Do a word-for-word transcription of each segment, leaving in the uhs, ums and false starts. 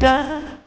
Taa.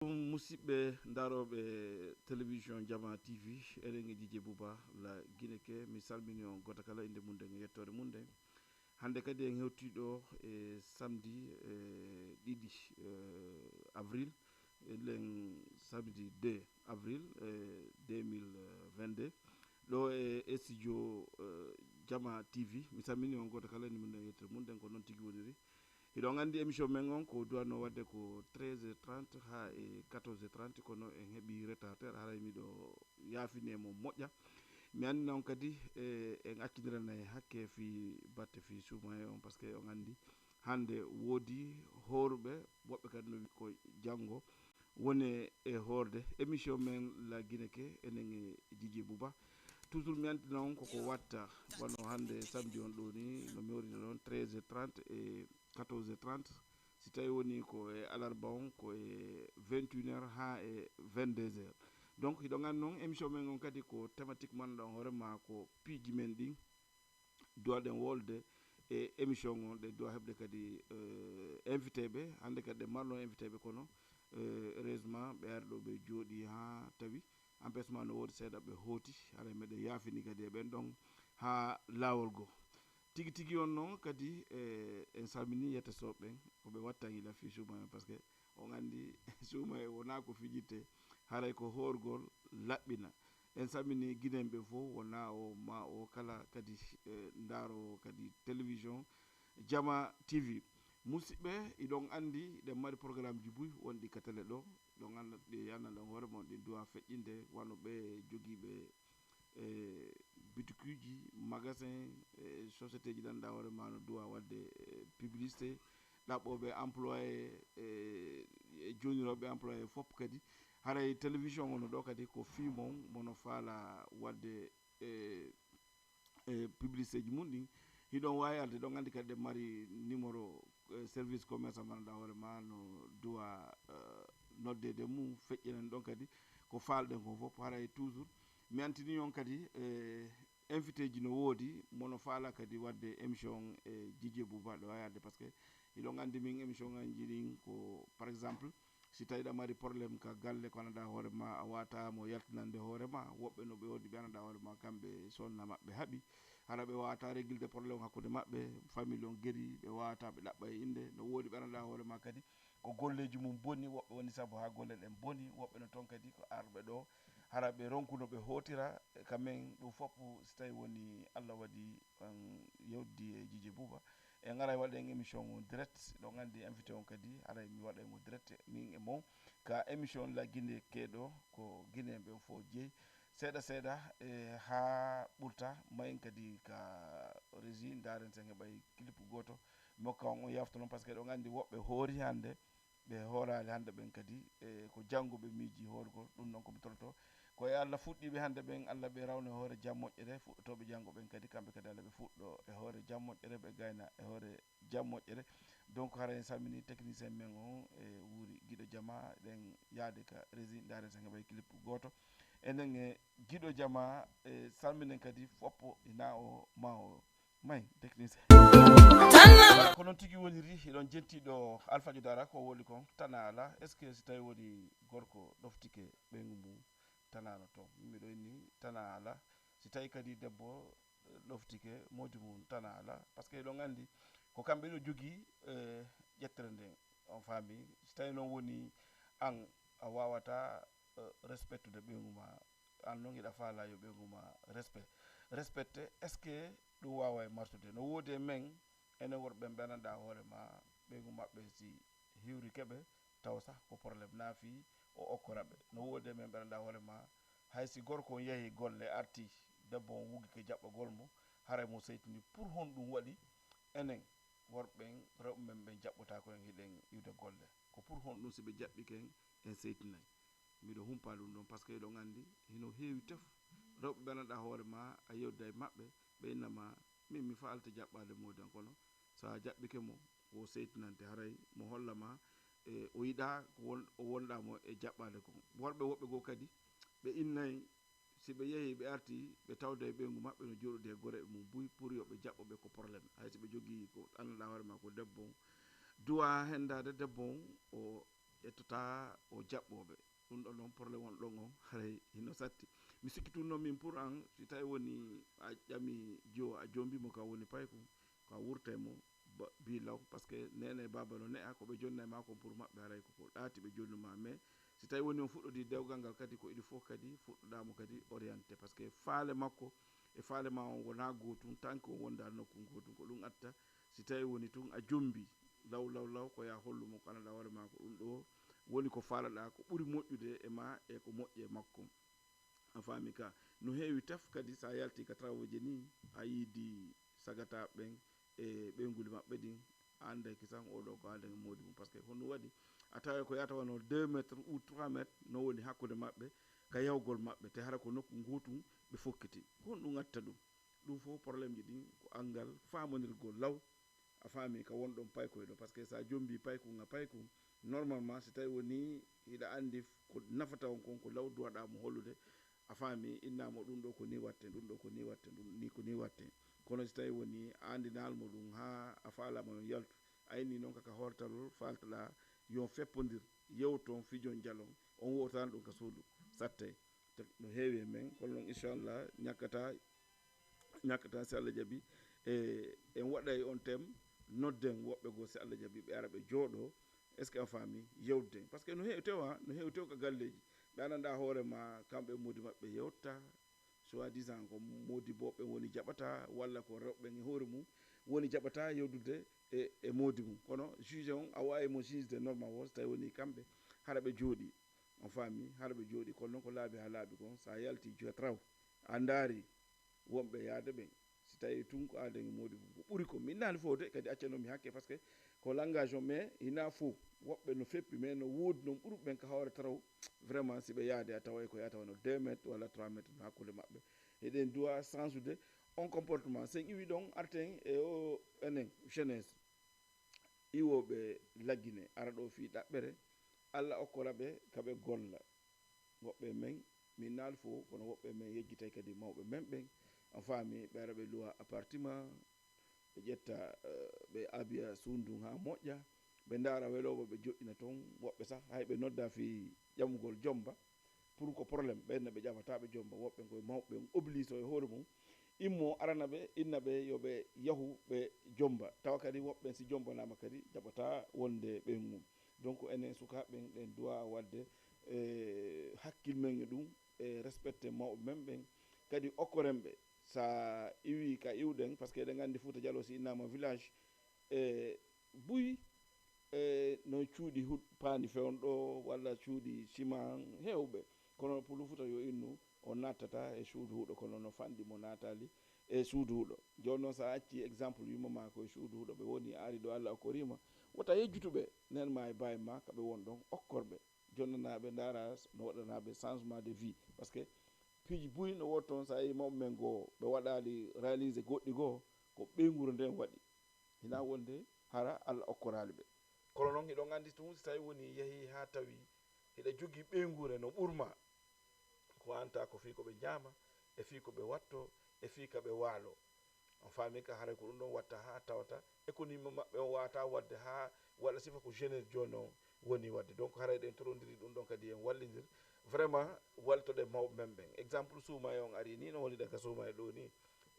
Ɗum, musidɓe ndarooɓe télévision Jama T V, eɗen e Dj Bouba la Guineke, mi salmini on gooto kala innde mum nden e yettoore mum nden. Hannde kadi en hewtii ɗo e samedi, e ɗiɗi, e avril, elen samedi deux avril, e deux mille vingt-deux, ɗo e studio, e Jama T V. Mi salmini on gooto kala innde mum nden e yettoore mum nden, ko noon tigi woniri. Hiɗon anndi émission men on ko duwanno waɗde ko treize heures trente haa e quatorze heures trente, kono en heɓi retard, haray miɗo yaafine mo moƴƴa. Mi anndina on kadi, e, en accindiranay hakke fii batte fii suumaye on, parce que on anndi hannde woodi hooruɓe, woɓɓe kadi no wi ko janngo woni e hoorde émission men La Guineke, enen e Dj Bouba. Toujours mi anndina on koko watta, wano hannde samedi on ɗo ni, no mi horina noon treize heures trente e quatorze heures trente. Si tawi woni ko e alarba on, ko e vingt et une heures haa e vingt-deux heures. Donc, hiɗon anndi noon, émission men on kadi ko thématique man ɗon, hoore ma ko piiji men ɗin. Duwaɗen wolde e émission on, ɗe duwa heɓde kadi, eh, invité ɓe. Hannde kadi ɗe marno invité ɓe, kono, eh, heureusement, ɓe ari ɗo, ɓe jooɗi haa tawi empêchement no woodi seeɗa, ɓe hooti. Haray meɗen yaafini kadi e ɓen ɗon haa laawol goo. Tigi tigi on noon kadi, e, en salmini yetesooɓe ɓen, ko ɓe watta gila fii suuma en, parce que on anndi suuma en wonaa ko fijirte, haray ko hoorgol laɓɓina. En salmini Guinéen ɓe fof, wonaa o ma o kala kadi, e, ndaaroowo kadi télévision Jama T V. Musidɓe, iɗon anndi ɗen mari programmeji buy wonɗi ka télé ɗo, ɗon anndi ɗi anndanɗon hoore mon, ɗin duwa feƴƴinde, wano ɓe jogiiɓe e butikuuji, magasin, e sociétéji ɗanɗa hoore ma no duwa waɗde, e, publicité, ɗaɓɓooɓe employé, e, e joonirooɓe employé fof kadi. Haray télévision on ɗo kadi ko fii mon, mono faala waɗde, e, e publicitéji mun ɗin. Hiɗon waawi arde, ɗon anndi kadi ɗen mari numéro, e, service commerce mo anndanɗa hoore ma no duwa, e, noddeede mum, feƴƴinan ɗon kadi ko faalɗen kon fof. Haray toujours mi antini on kadi, e, invité ji no woodi, mono faala kadi waɗde émission e Jijee Buuba ɗo a yaade, parce que hiɗon anndi min émission ngaji ɗin ko, par exemple, si tawi ɗa mari problème ka galle ko anndanɗa hoore ma, a waata mo yaltinande hoore ma, woɓɓe no ɓe woodi ɓe anndanɗa hoore ma, kamɓe sonna maɓɓe haɓi, hara ɓe waata réglude problème hakkunde maɓɓe, famille on geri, ɓe waata ɓe ɗaɓɓa e innde, no woodi ɓe anndanɗa hoore ma kadi, ko golleeji mum boni, woɓɓe woni sabu haa golle ɗen boni, woɓɓe no ton kadi ko arɓe ɗo, hara ɓe ronkuno ɓe hootira, e ka men ɗum fof, si tawi woni Allah waɗi on yewdi e Jijee Buuba, en aray waɗen émission on direct, ɗon anndi invité on kadi, haray mi waɗay mo direct, min e mon, ka émission La Guinée keɗo, ko Guinéen ɓen fof jeyi, seeɗa seeɗa, e haa ɓurta, mayen kadi ka régie, ndaaren sen heɓay clip gooto, mi hokka on on yafto non, parce que ɗon anndi woɓɓe hoori hannde, ɓe hooraali hannde ɓen kadi, e ko janngo ɓe miiji hoorgol, ɗum noon ko mi toroto. Ko e Allah fuɗɗiiɓe hannde ɓen, Allah ɓe rawno e hoore jam moƴƴere, fuɗɗotooɓe janngo ɓen kadi, kamɓe kadi Allah ɓe fuɗɗo e hoore jam moƴƴere, ɓe gayna e hoore jam moƴƴere. Donc hara en salmini technicien men on e wuuri giɗo jama, ɗen yaade ka régie, ndaaren sen heɓay clip gooto. Enen e giɗo jama, e salminen kadi foppo ina o ma o. May, technicien. Voilà, ko noon tigi woniri, hiɗon jenti ɗo Alpha Jodara, ko woni kon, tana ala. Est-ce que si tawi woni gorko ɗoftike ɓeyngu mum, tana no toon? Min miɗo inni, tana ala. Si tawi kadi debbo ɗoftike moodi mum, tana ala. Parce que eɗon anndi, ko kamɓe ɗo jogii, eh, ƴettere nden. On faami? Si tawi noon woni an, a waawata, eh, respectude ɓeyngu ma, an noon hiɗa faala yo ɓeyngu ma respect. Respecte, est-ce que ɗum waaway martude? No woodi e men, enen worɓe ɓen ɓe anndanɗa hoore ma, ɓeyngu maɓɓe si hiwrike ɓe, taw sah ko problème, na fii o okkora ɓe. No woodi e men ɓe anndanɗa hoore ma, hay si gorko on yahi golle, arti, debbo on wuggike jaɓɓagol mo, haray mo seytini. Pour honɗum waɗi enen worɓe ɓen, rewɓe men ɓen jaɓɓotaako en, hiɗen iwde golle? Ko pour honɗum si ɓe jaɓɓike en, en seytinay? Miɗo humpa ɗum ɗon, parce que eɗon anndi hino heewi tef rewɓe ɓe anndanɗa hoore ma, a yewda e maɓɓe, ɓe inna ma, min mi faalata jaɓɓaade moodi an, kono so a jaɓɓike mo, ko o seytinante, haray mo holla ma, e, o yiɗa ko won-, o wonɗa mo e jaɓɓaade kon. Worɓe woɓɓe goo kadi, ɓe innay, si ɓe yehi, ɓe arti, ɓe tawda e ɓeyngu maɓɓe no jooɗodi e goreeɓe mum buy, pour yo ɓe jaɓɓo ɓe, ko problème. Hay si ɓe jogii ko anndanɗa hoore ma ko debbo on, duwa henndaade debbo on, o ƴettata, o jaɓɓo ɓe. Ɗum ɗon noon, problème on ɗon on, haray hino satti. Mi sikki tun noon min pour an, si tawi woni a ƴami jiwo, a jombi mo ka woni paykun, ko a wurtay mo ba-, bi law, parce que neene e baaba no ne'a, ko ɓe jonna e maa kon pour maɓɓe, haray ko ko ɗaati ɓe jonnu ma. Mais si tawi woni on fuɗɗodii dewgal ngal kadi, ko iɗi fof kadi fuɗɗoɗaa mo kadi orienté, parce que faale makko e faale ma on wonaa gootun, tant que on wondaa nokkun gootun, ko ɗum atta. Si tawi woni tun a jombi law, law, law, ko yaa hollu mo ko anndanɗaa hoore maa ko ɗum ɗo woni ko faalaɗaa, ko ɓuri moƴƴude e maa e ko moƴƴi e makko. A faami ka? No heewi tef kadi, so a yaltii ka travaux ji nii, a yiidii sagataaɓe ɓen e ɓeynguli maɓɓe ɗin, a annday kisan oo ɗoo ko haalden e moodi mum. Parce que honɗum waɗi? A taway ko yahata wano deux mètres ou trois mètres no woni hakkunde maɓɓe ka yahugol maɓɓe, te hara ko nokku ngootun ɓe fokkiti. Ko honɗum atta ɗum? Ɗum fof problème ji ɗin ko anngal faamondirgol law. A faami ka wonɗon paykoy ɗo, parce que so a jombi paykun a paykun, normalement, si tawi woni hiɗa anndi ko nafata on kon, ko law duwaɗaa mo hollude, a faami, innaa mo ɗum ɗo ko ni watte, ɗum ɗo ko ni watte, ɗum ni ko ni watte. Kono si tawi woni a anndinaali mo ɗum haa a faalaama yo yaltu, a inni noon kaka hortalol faaltaɗaa yo feppondir, yewton, fijon, jalon, on wowtaani ɗum ka suudu, sattay. Te no heewi e men, kono noon, inchallah, ñakkata, ñakkata, si Allah jaɓi, E en waɗay on tem, nodden woɓɓe goo, si Allah jaɓi, ɓe ara ɓe jooɗoo. Est-ce que a faami? Yewtiden. Parce que no heewi tewa, no heewi tew ka galleeji. Ɓe ananɗaa hoore ma, kamɓe e moodi maɓɓe yewta. Soi-disant ko moodi bo ɓen woni jaɓata, walla ko rewɓe ɓen e hoore mum woni jaɓata yewdude e, e moodi mum. Kono juge on, a waawi mo juge de normal o, so tawi woni kamɓe, hara ɓe jooɗii. On faami? Hara ɓe jooɗii. Kono noon ko laabi haa laabi kon, so a yalti jotraw, a ndaari wonɓe yaade ɓen. Si tawi tun ko aaden e moodi mum, ko ɓuri ko. Min naali fof de, kadi accanoo mi hakke, parce que ko langage on, mais hinaa fof. Woɓɓe no feppi, mais no woodi noon ɓurɓe ɓen ka hoore taw, vraiment, si ɓe yaade, a taway ko yaa tawa no deux mètres walla trois mètres no hakkunde maɓɓe. Hiɗen duwa sansude on comportement. Sen iwi ɗon, arten e o enen, jeunesse. Iwooɓe Laggine, ara ɗoo fii ɗaɓɓere, Alla okkora ɓe ka ɓe golla. Woɓɓe men, min naali fof, kono woɓɓe men yejjitay kadi mawɓe men ɓen. A faami, ɓe ara ɓe luwa appartement, ɓe ƴetta, eh, ɓe abiya suudu ndun haa moƴƴa, ɓe ndaara weloowo, ɓe joɗɗina ton. Woɓɓe sah, hay ɓe nodda fii ƴamugol jomba, pour ko problème, ɓen na ɓe ƴamata ɓe jomba. Woɓɓe koye mawɓe ɓen oblige e hoore mum, immo arana ɓe, inna ɓe yo ɓe yahu ɓe jomba. Tawa kadi woɓɓe si jombanaama kadi jaɓata wonde ɓen mum. Donc enen sukaaɓe ɓen, ɗen duwa waɗde, eh, hakkil men e ɗum, e respecte mawɓe men ɓen. Kadi okkoren ɓe, sa iwi ka iwɗen, parce que eɗen anndi Fuuta Jaloo si innama village, e buy, e no cuuɗi huɗ-, paandi fewnɗo, walla cuuɗi ciment heewɓe. Kono Pullo Fuuta yo innu, o nattata e suudu huɗo, kono no fanɗi mo naatali e suudu huɗo. Jooni noon, sa acci exemple yumma ma ko e suudu huɗo ɓe woni, a ari ɗo, Alla okkorima, wota yejjutu ɓe, nen ma e baay ma ka ɓe won ɗon, okkor ɓe. Jonnanaa ɓe, ndaara no waɗanaa ɓe changement de vie. Parce que piiji buy no woodi toon, sa yi mawɓe men goo, ɓe waɗaali réalisé goɗɗi goo, ko ɓeynguure nden waɗi. Hinaa wonde hara Alla okkoraali ɓe. Kono noon, hiɗon anndi tun, si tawi woni yehi haa tawi hiɗa jogii ɓeynguure no ɓurma, ko wanta ko fii ko ɓe ñaama, e fii ko ɓe watto, e fii ka ɓe waalo. On faami ka, haray ko ɗum ɗon watta haa tawata économie maɓɓe on waawata waɗde haa waɗa sifa ko jeunesse jooni on woni waɗde. Donc haray ɗen torondiri ɗum ɗon kadi en wallindir. Vraiment, waltoɗen mawɓe men ɓen. Exemple suumaye on ari ni, no woni ɗen ka suumaye ɗo ni.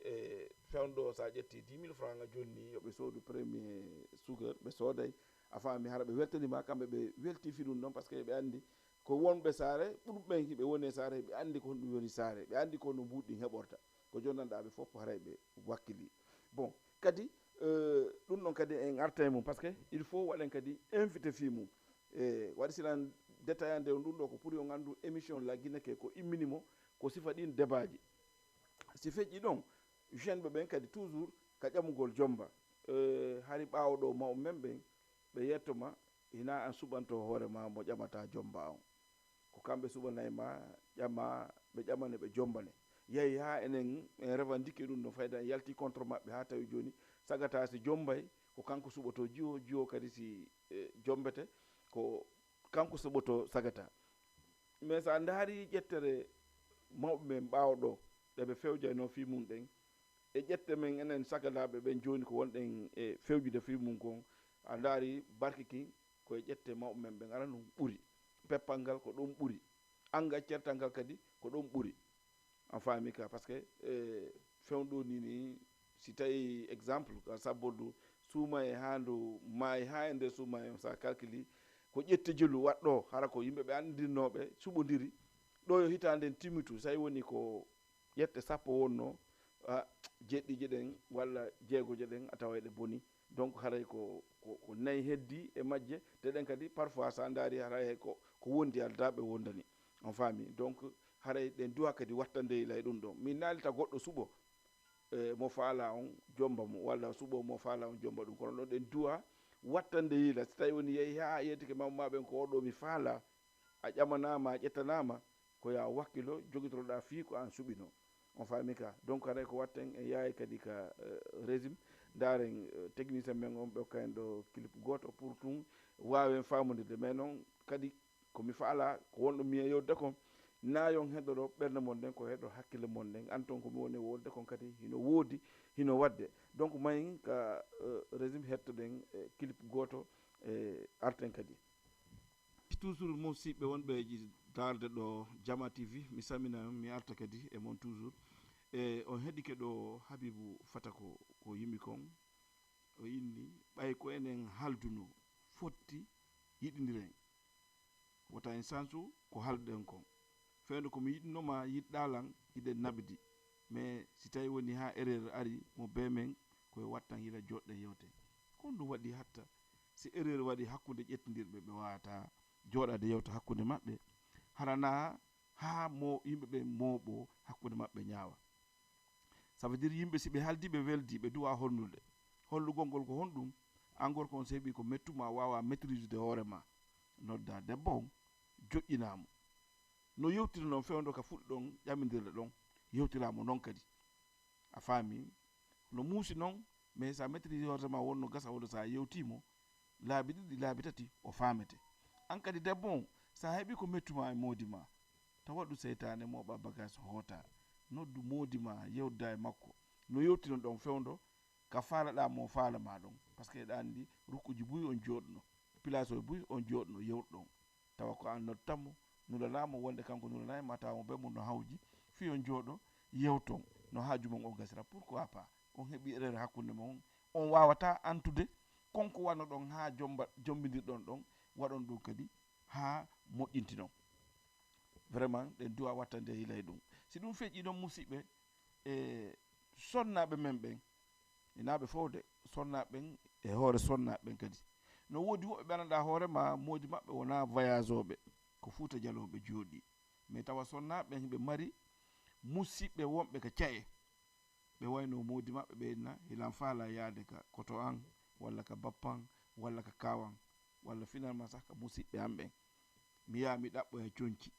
E fewndo sa ƴetti dix mille francs nga jonni, yo ɓe soodu premier sugar, ɓe sooday. A faami, hara ɓe weltaniima, kamɓe ɓe weltii fii ɗum ɗon, parce que ɓe anndi ko wonɓe saare, ɓurɓe ɓen hiɓe woni e saare, ɓe anndi ko honɗum woni saare, ɓe anndi ko no mbuuɗi ɗin heɓorta. Ko jonnanɗaa ɓe fof, haray ɓe wakkilii. Bon, kadi, euh, ɗum ɗon kadi en arta e mum, parce que il faut waɗen kadi invité fii mum. E waɗi silan détaillande on ɗum ɗo, ko pour yo nganndu émission La Guinée ke ko immini mo, ko sifa ɗin débaaji. Si feƴƴi ɗon, jeune ɓe ɓen kadi toujours ka ƴamugol jomba. Euh, hari ɓaawo ɗo mawɓe men ɓen, ɓe yetto ma, hinaa an suɓanto hoore ma mo ƴamata jomba on. Ko kamɓe suɓanay ma, ƴama, ɓe ƴamane, ɓe jombane. Yahi haa enen, en revendique ɗum no fayda, en yalti contre maɓɓe haa tawi jooni, sagata si jombay, ko kanko suɓoto jiwo, jiwo kadi si, eh, jombete, ko kanko suɓoto sagata. Mais sa ndaari ƴettere mawɓe men ɓaawo ɗo, ɗe ɓe fewjayno fii mum ɗen, e ƴette men enen sagalaaɓe ɓen jooni ko wonɗen e fewjude fii mum kon, a ndaari barki kin, ko e ƴette mawɓe men ɓen arano ɓuri. Peppal ngal ko ɗon ɓuri. Anngal certal ngal kadi ko ɗon ɓuri. A faami ka, parce que, eh, fewndo ni, ni, si tawi exemple, ka sabbordu suumaye haa ndu maayi haa e nder suumaye on, sa calculi, ko ƴette jelu waɗɗo, hara ko yimɓe ɓe anndirnooɓe suɓondiri. Ɗo yo hitaande nden timmitu, so tawi woni ko ƴette sappo wonno, a, jeɗɗiije ɗen walla jeegoje ɗen a tawa eɗe boni. Donc haray ko, ko, ko nayi heddi e majje, te ɗen kadi parfois sa ndaari haray ko, ko wondi aldaa ɓe wondani. On faami? Donc haray ɗen duwa kadi wattande yila e ɗum ɗon. Min naalita goɗɗo suɓo, e, mo faala on jomba mo, walla suɓo mo faala on jomba ɗum. Kono ɗon ɗen duwa wattande yila. Si tawi woni yehi haa yettike mawɓe ɓen ko oɗo mi faala, a ƴamanaama, a ƴettanaama, ko ya wakkilo jogitoroɗaa fii ko an suɓino. On faami ka? Donc haray ko watten en yahay kadi ka, eh, régime. Ndaaren, eh, technicien men on ɓe hokka en ɗo clip gooto pour tun waawen faamondirde. Mais noon kadi ko mi faala ko wonɗo mi yewde kon, na yon heɗoro ɓernde mon nden, ko heɗo hakkille mon nden. An ton ko mi woni e wolde kon kadi hino woodi, hino waɗde. Donc mayin ka, eh, régime hettoɗen, eh, clip gooto, eh, arten kadi. Toujours musiɓɓe wonɓe ji-, darde ɗo Jama T V, mi salmina on, mi arta kadi e mon toujours. E on heɗike ɗo Habibu Fatako ko yimi kon, o inni ɓay ko enen halduno fotti yiɗindiren. Wota en sansu ko halduɗen kon. Fewndo ko mi yiɗnoma yiɗɗa lan hiɗen naɓidi. Mais si tawi woni ha erreur ari mo be men koye wattan yila joɗɗen yewten. Kon ɗum waɗi hatta si erreur waɗi hakkunde ƴettindirɓe ɓe wawata joɗade yewta hakkunde maɓɓe. Harana ha mo yimɓe ɓe mooɓo hakkunde maɓɓe ñaawa. Ça veut dire yimɓe si ɓe haldi ɓe weldi ɓe duwa hollude. Hollugol ngol ko honɗum? An gorko on seeɓi ko mettuma wawa maîtrise'ude hoore ma. Nodda debbo on joƴƴinamo. No yewtiri non fewndo ka fuɗɗi ɗon ƴamindirɗe ɗon yewtiramo non kadi. A faami? No muusi non mais sa maîtrise hoore ma wonno gasa wonno sa yewtimo laabi ɗiɗi laabi tati o faamete. An kadi debbo on sa heɓi ko mettuma e moodi ma ta waɗu seytaane mooɓa bagage hoota. Noddu moodi ma yewda e makko no yewtino ɗon fewndo ka faalaɗa mo faala ma ɗon. Parce que eɗa andi rukkuji buy on jooɗno place o buy on jooɗno yewɗon. Tawa ko an nodduɗamo nulanamo wonde kanko nulanay ma tawa mo be mum no hawji fii on jooɗo yewton no haaju mon on gasira. Pourquoi pas on heɓi erreur hakkunde mon on wawata antude konko wannoɗon ha jomba jombindirɗon ɗon waɗon ɗum kadi ha moƴƴintinon. Vraiment ɗen duwa wattande hilay ɗum. Si ɗum feƴƴi ɗon musiɓɓe e sonnaɓe men ɓen inaɓe fof de sonnaɓe ɓen e hoore sonnaɓe ɓen kadi no woodi woɓɓe ɓe ananɗa hoore ma moodi maɓɓe wona voyageoɓe ko fuuta jaloɓe jooɗi mais tawa sonnaɓe ɓen ɓe mari musiɓɓe wonɓe ka caye ɓe wayno moodi maɓɓe ɓe inna hilan faala yaade ka koto an walla ka bappan walla ka kawan walla finalement sah ka musiɓɓe an ɓen mi yaha mi ɗaɓɓoya conci.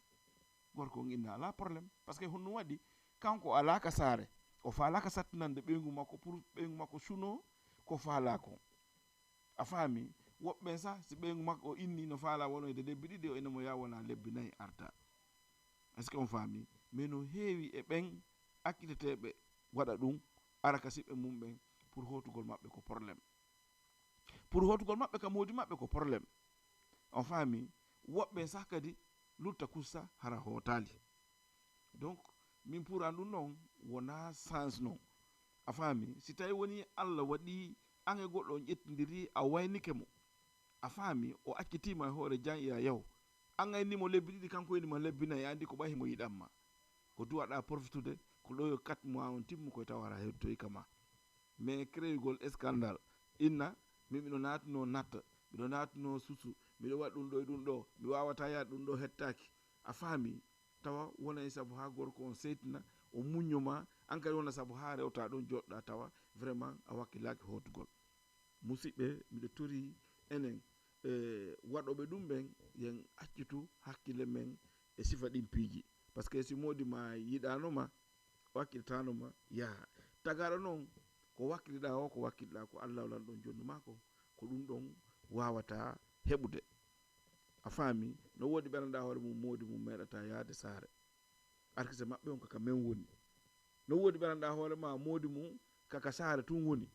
Gorko on inna ala problème parce que honɗum waɗi kanko ala ka saare o faalaka sattinande ɓeyngu makko pour ɓeyngu makko suno ko faala kon. A faami? Woɓɓe ɓen sah si ɓeyngu makko o inni no faala wonoyde lebbi ɗiɗi o inna mo ya wona lebbi nayi arta. Est ce que on faami? Mais no heewi e ɓen acciteteɓe waɗa ɗum ara ka siɓɓe mum ɓen pour hotugol maɓɓe ko problème. Pour hotugol maɓɓe ka moodi maɓɓe ko problème. On faami? Woɓɓe sah kadi lutta kussa hara hootali. Donc min pour an ɗum noon wona sens noon. A faami? Si tawi woni allah waɗi an e goɗɗo on ƴettidiri a waynike mo a faami o accitima e hoore jan iya yaw an aynimo lebbi ɗiɗi kanko inima lebbi nayi andi ko ɓay himo yiɗanma ko duwaɗa profitude ko ɗo yo quatre mois on timmu koye tawa hara heddoyi kama. Mais créyugol scandale inna min miɗo naatuno natta miɗo naatuno susu miɗo waɗa ɗum ɗo e ɗum ɗo mi wawata yaade ɗum ɗo hettaaki. A faami? Tawa wona e sabu ha gorko on seytina o muñño ma an kadi wona sabu ha rewta ɗon joɗɗa tawa vraiment a wakkilaaki hotugol. Musiɓɓe miɗo tori enen e waɗoɓe ɗum ɓen yen accitu hakkille men e sifa ɗin piiji. Parce que si moodi ma yiɗanoma o hakkiltanoma yaha tagaɗo noon ko wakkiliɗa o ko wakkiliɗa ko allah lan ɗon jonnuma ko ko ɗum ɗon wawata heɓude. A faami? No woodi ɓeranɗa hoore mum moodi mum meeɗata yaade saare arkise maɓɓe on kaka men woni. No woodi ɓeranɗa hoore ma moodi mum kaka saare tun woni.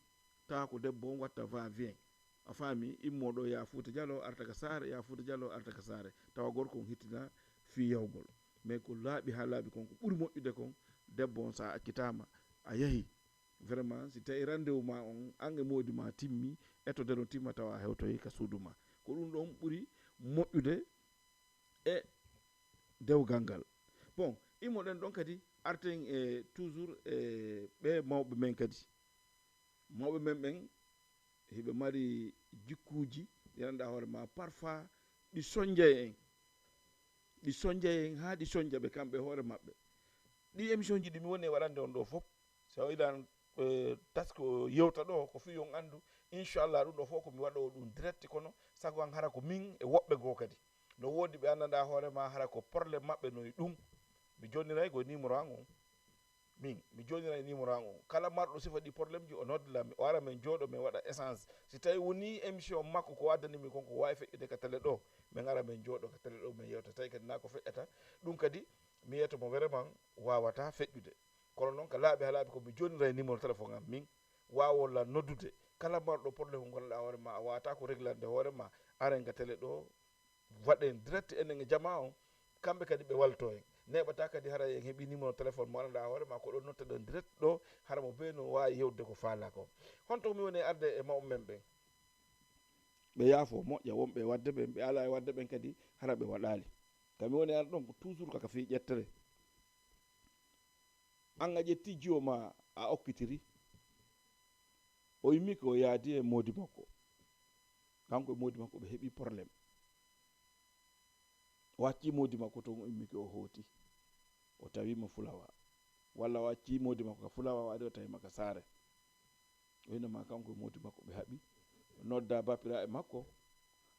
Tawa ko debbo on watta va vient. A faami? Immo ɗo ya fuuta jalo arta ka saare ya fuuta jalo arta ka saare tawa gorko on hittina fii yahugol. Mais ko laaɓi ha laaɓi kon ko ɓuri moƴƴude kon debbo on sa accitama a yahi vraiment si tawi rendez-vous ma on an e moodi ma timmi etode no timma tawa a hewtoyi ka suudu ma. Ko ɗum ɗon ɓuri moƴƴude e dewgal ngal. Bon immoɗen ɗon kadi arten e toujours e ɓe mawɓe men kadi mawɓe men ɓen hiɓe mari jikkuuji ɗi ganduɗa hoore ma parfois ɗi sonjay en ɗi sonjay en ha ɗi sonja ɓe kamɓe hoore maɓɓe. Ɗi émission ji ɗi mi woni e waɗande on ɗo fof so o ilan taski o yewta ɗo ko fii on anndu inchallah ɗum ɗo fof ko mi waɗowo ɗum direct kono sago an hara ko min e woɓɓe goo kadi no woodi ɓe anndanɗa hoore ma hara ko problème maɓɓe no e ɗum. Mi jonniray ko numéro an on min mi jonniray numéro an on kala marɗo sifa ɗi problème ji o nodda lan o ara min jooɗo min waɗa essence. Si tawi woni émission makko ko addani min kon ko wawi feƴƴude ka télé ɗo min ara min jooɗo ka télé ɗo min yewta tawi kadi na ko feƴƴata ɗum kadi mi yiyata mo vraiment wawata feƴƴude. Kono noon ka laaɓi ha laaɓi ko mi jonniray numéro téléphone am min wawo lan noddude kala marɗo problème mo ganduɗa hoore ma a wawata ko réglande hoore ma aren ka télé ɗo waɗen direct enen e jama on kamɓe kadi ɓe walto en. Neeɓataa kadi hara en heɓii numéro téléphone mo anndaa hoore ma, ko ɗon nottaɗen direct ɗo, hara mo bee no waawi yewtude ko faalaa ko. Honto mi woni arde e mawɓe men ɓen? Ɓe yaafo, moƴƴa, wonɓe e waɗde ɓen, ɓe alaa e waɗde ɓen kadi, hara ɓe waɗaali. Ka mi woni arde ɗon ko toujours kaka fii ƴettere. An a ƴetti jiwo ma a okkitiri, o immi ko o yaadi e moodi makko. Kanko e moodi makko ɓe heɓi problème. O accii moodi makko ton, o immike o hooti. O tawiima fulawa. Walla o accii moodi makko ka fulawa, o ari o tawiima ka saare. O inama kanko e moodi makko ɓe haɓi. Nodda bapiraaɓe makko,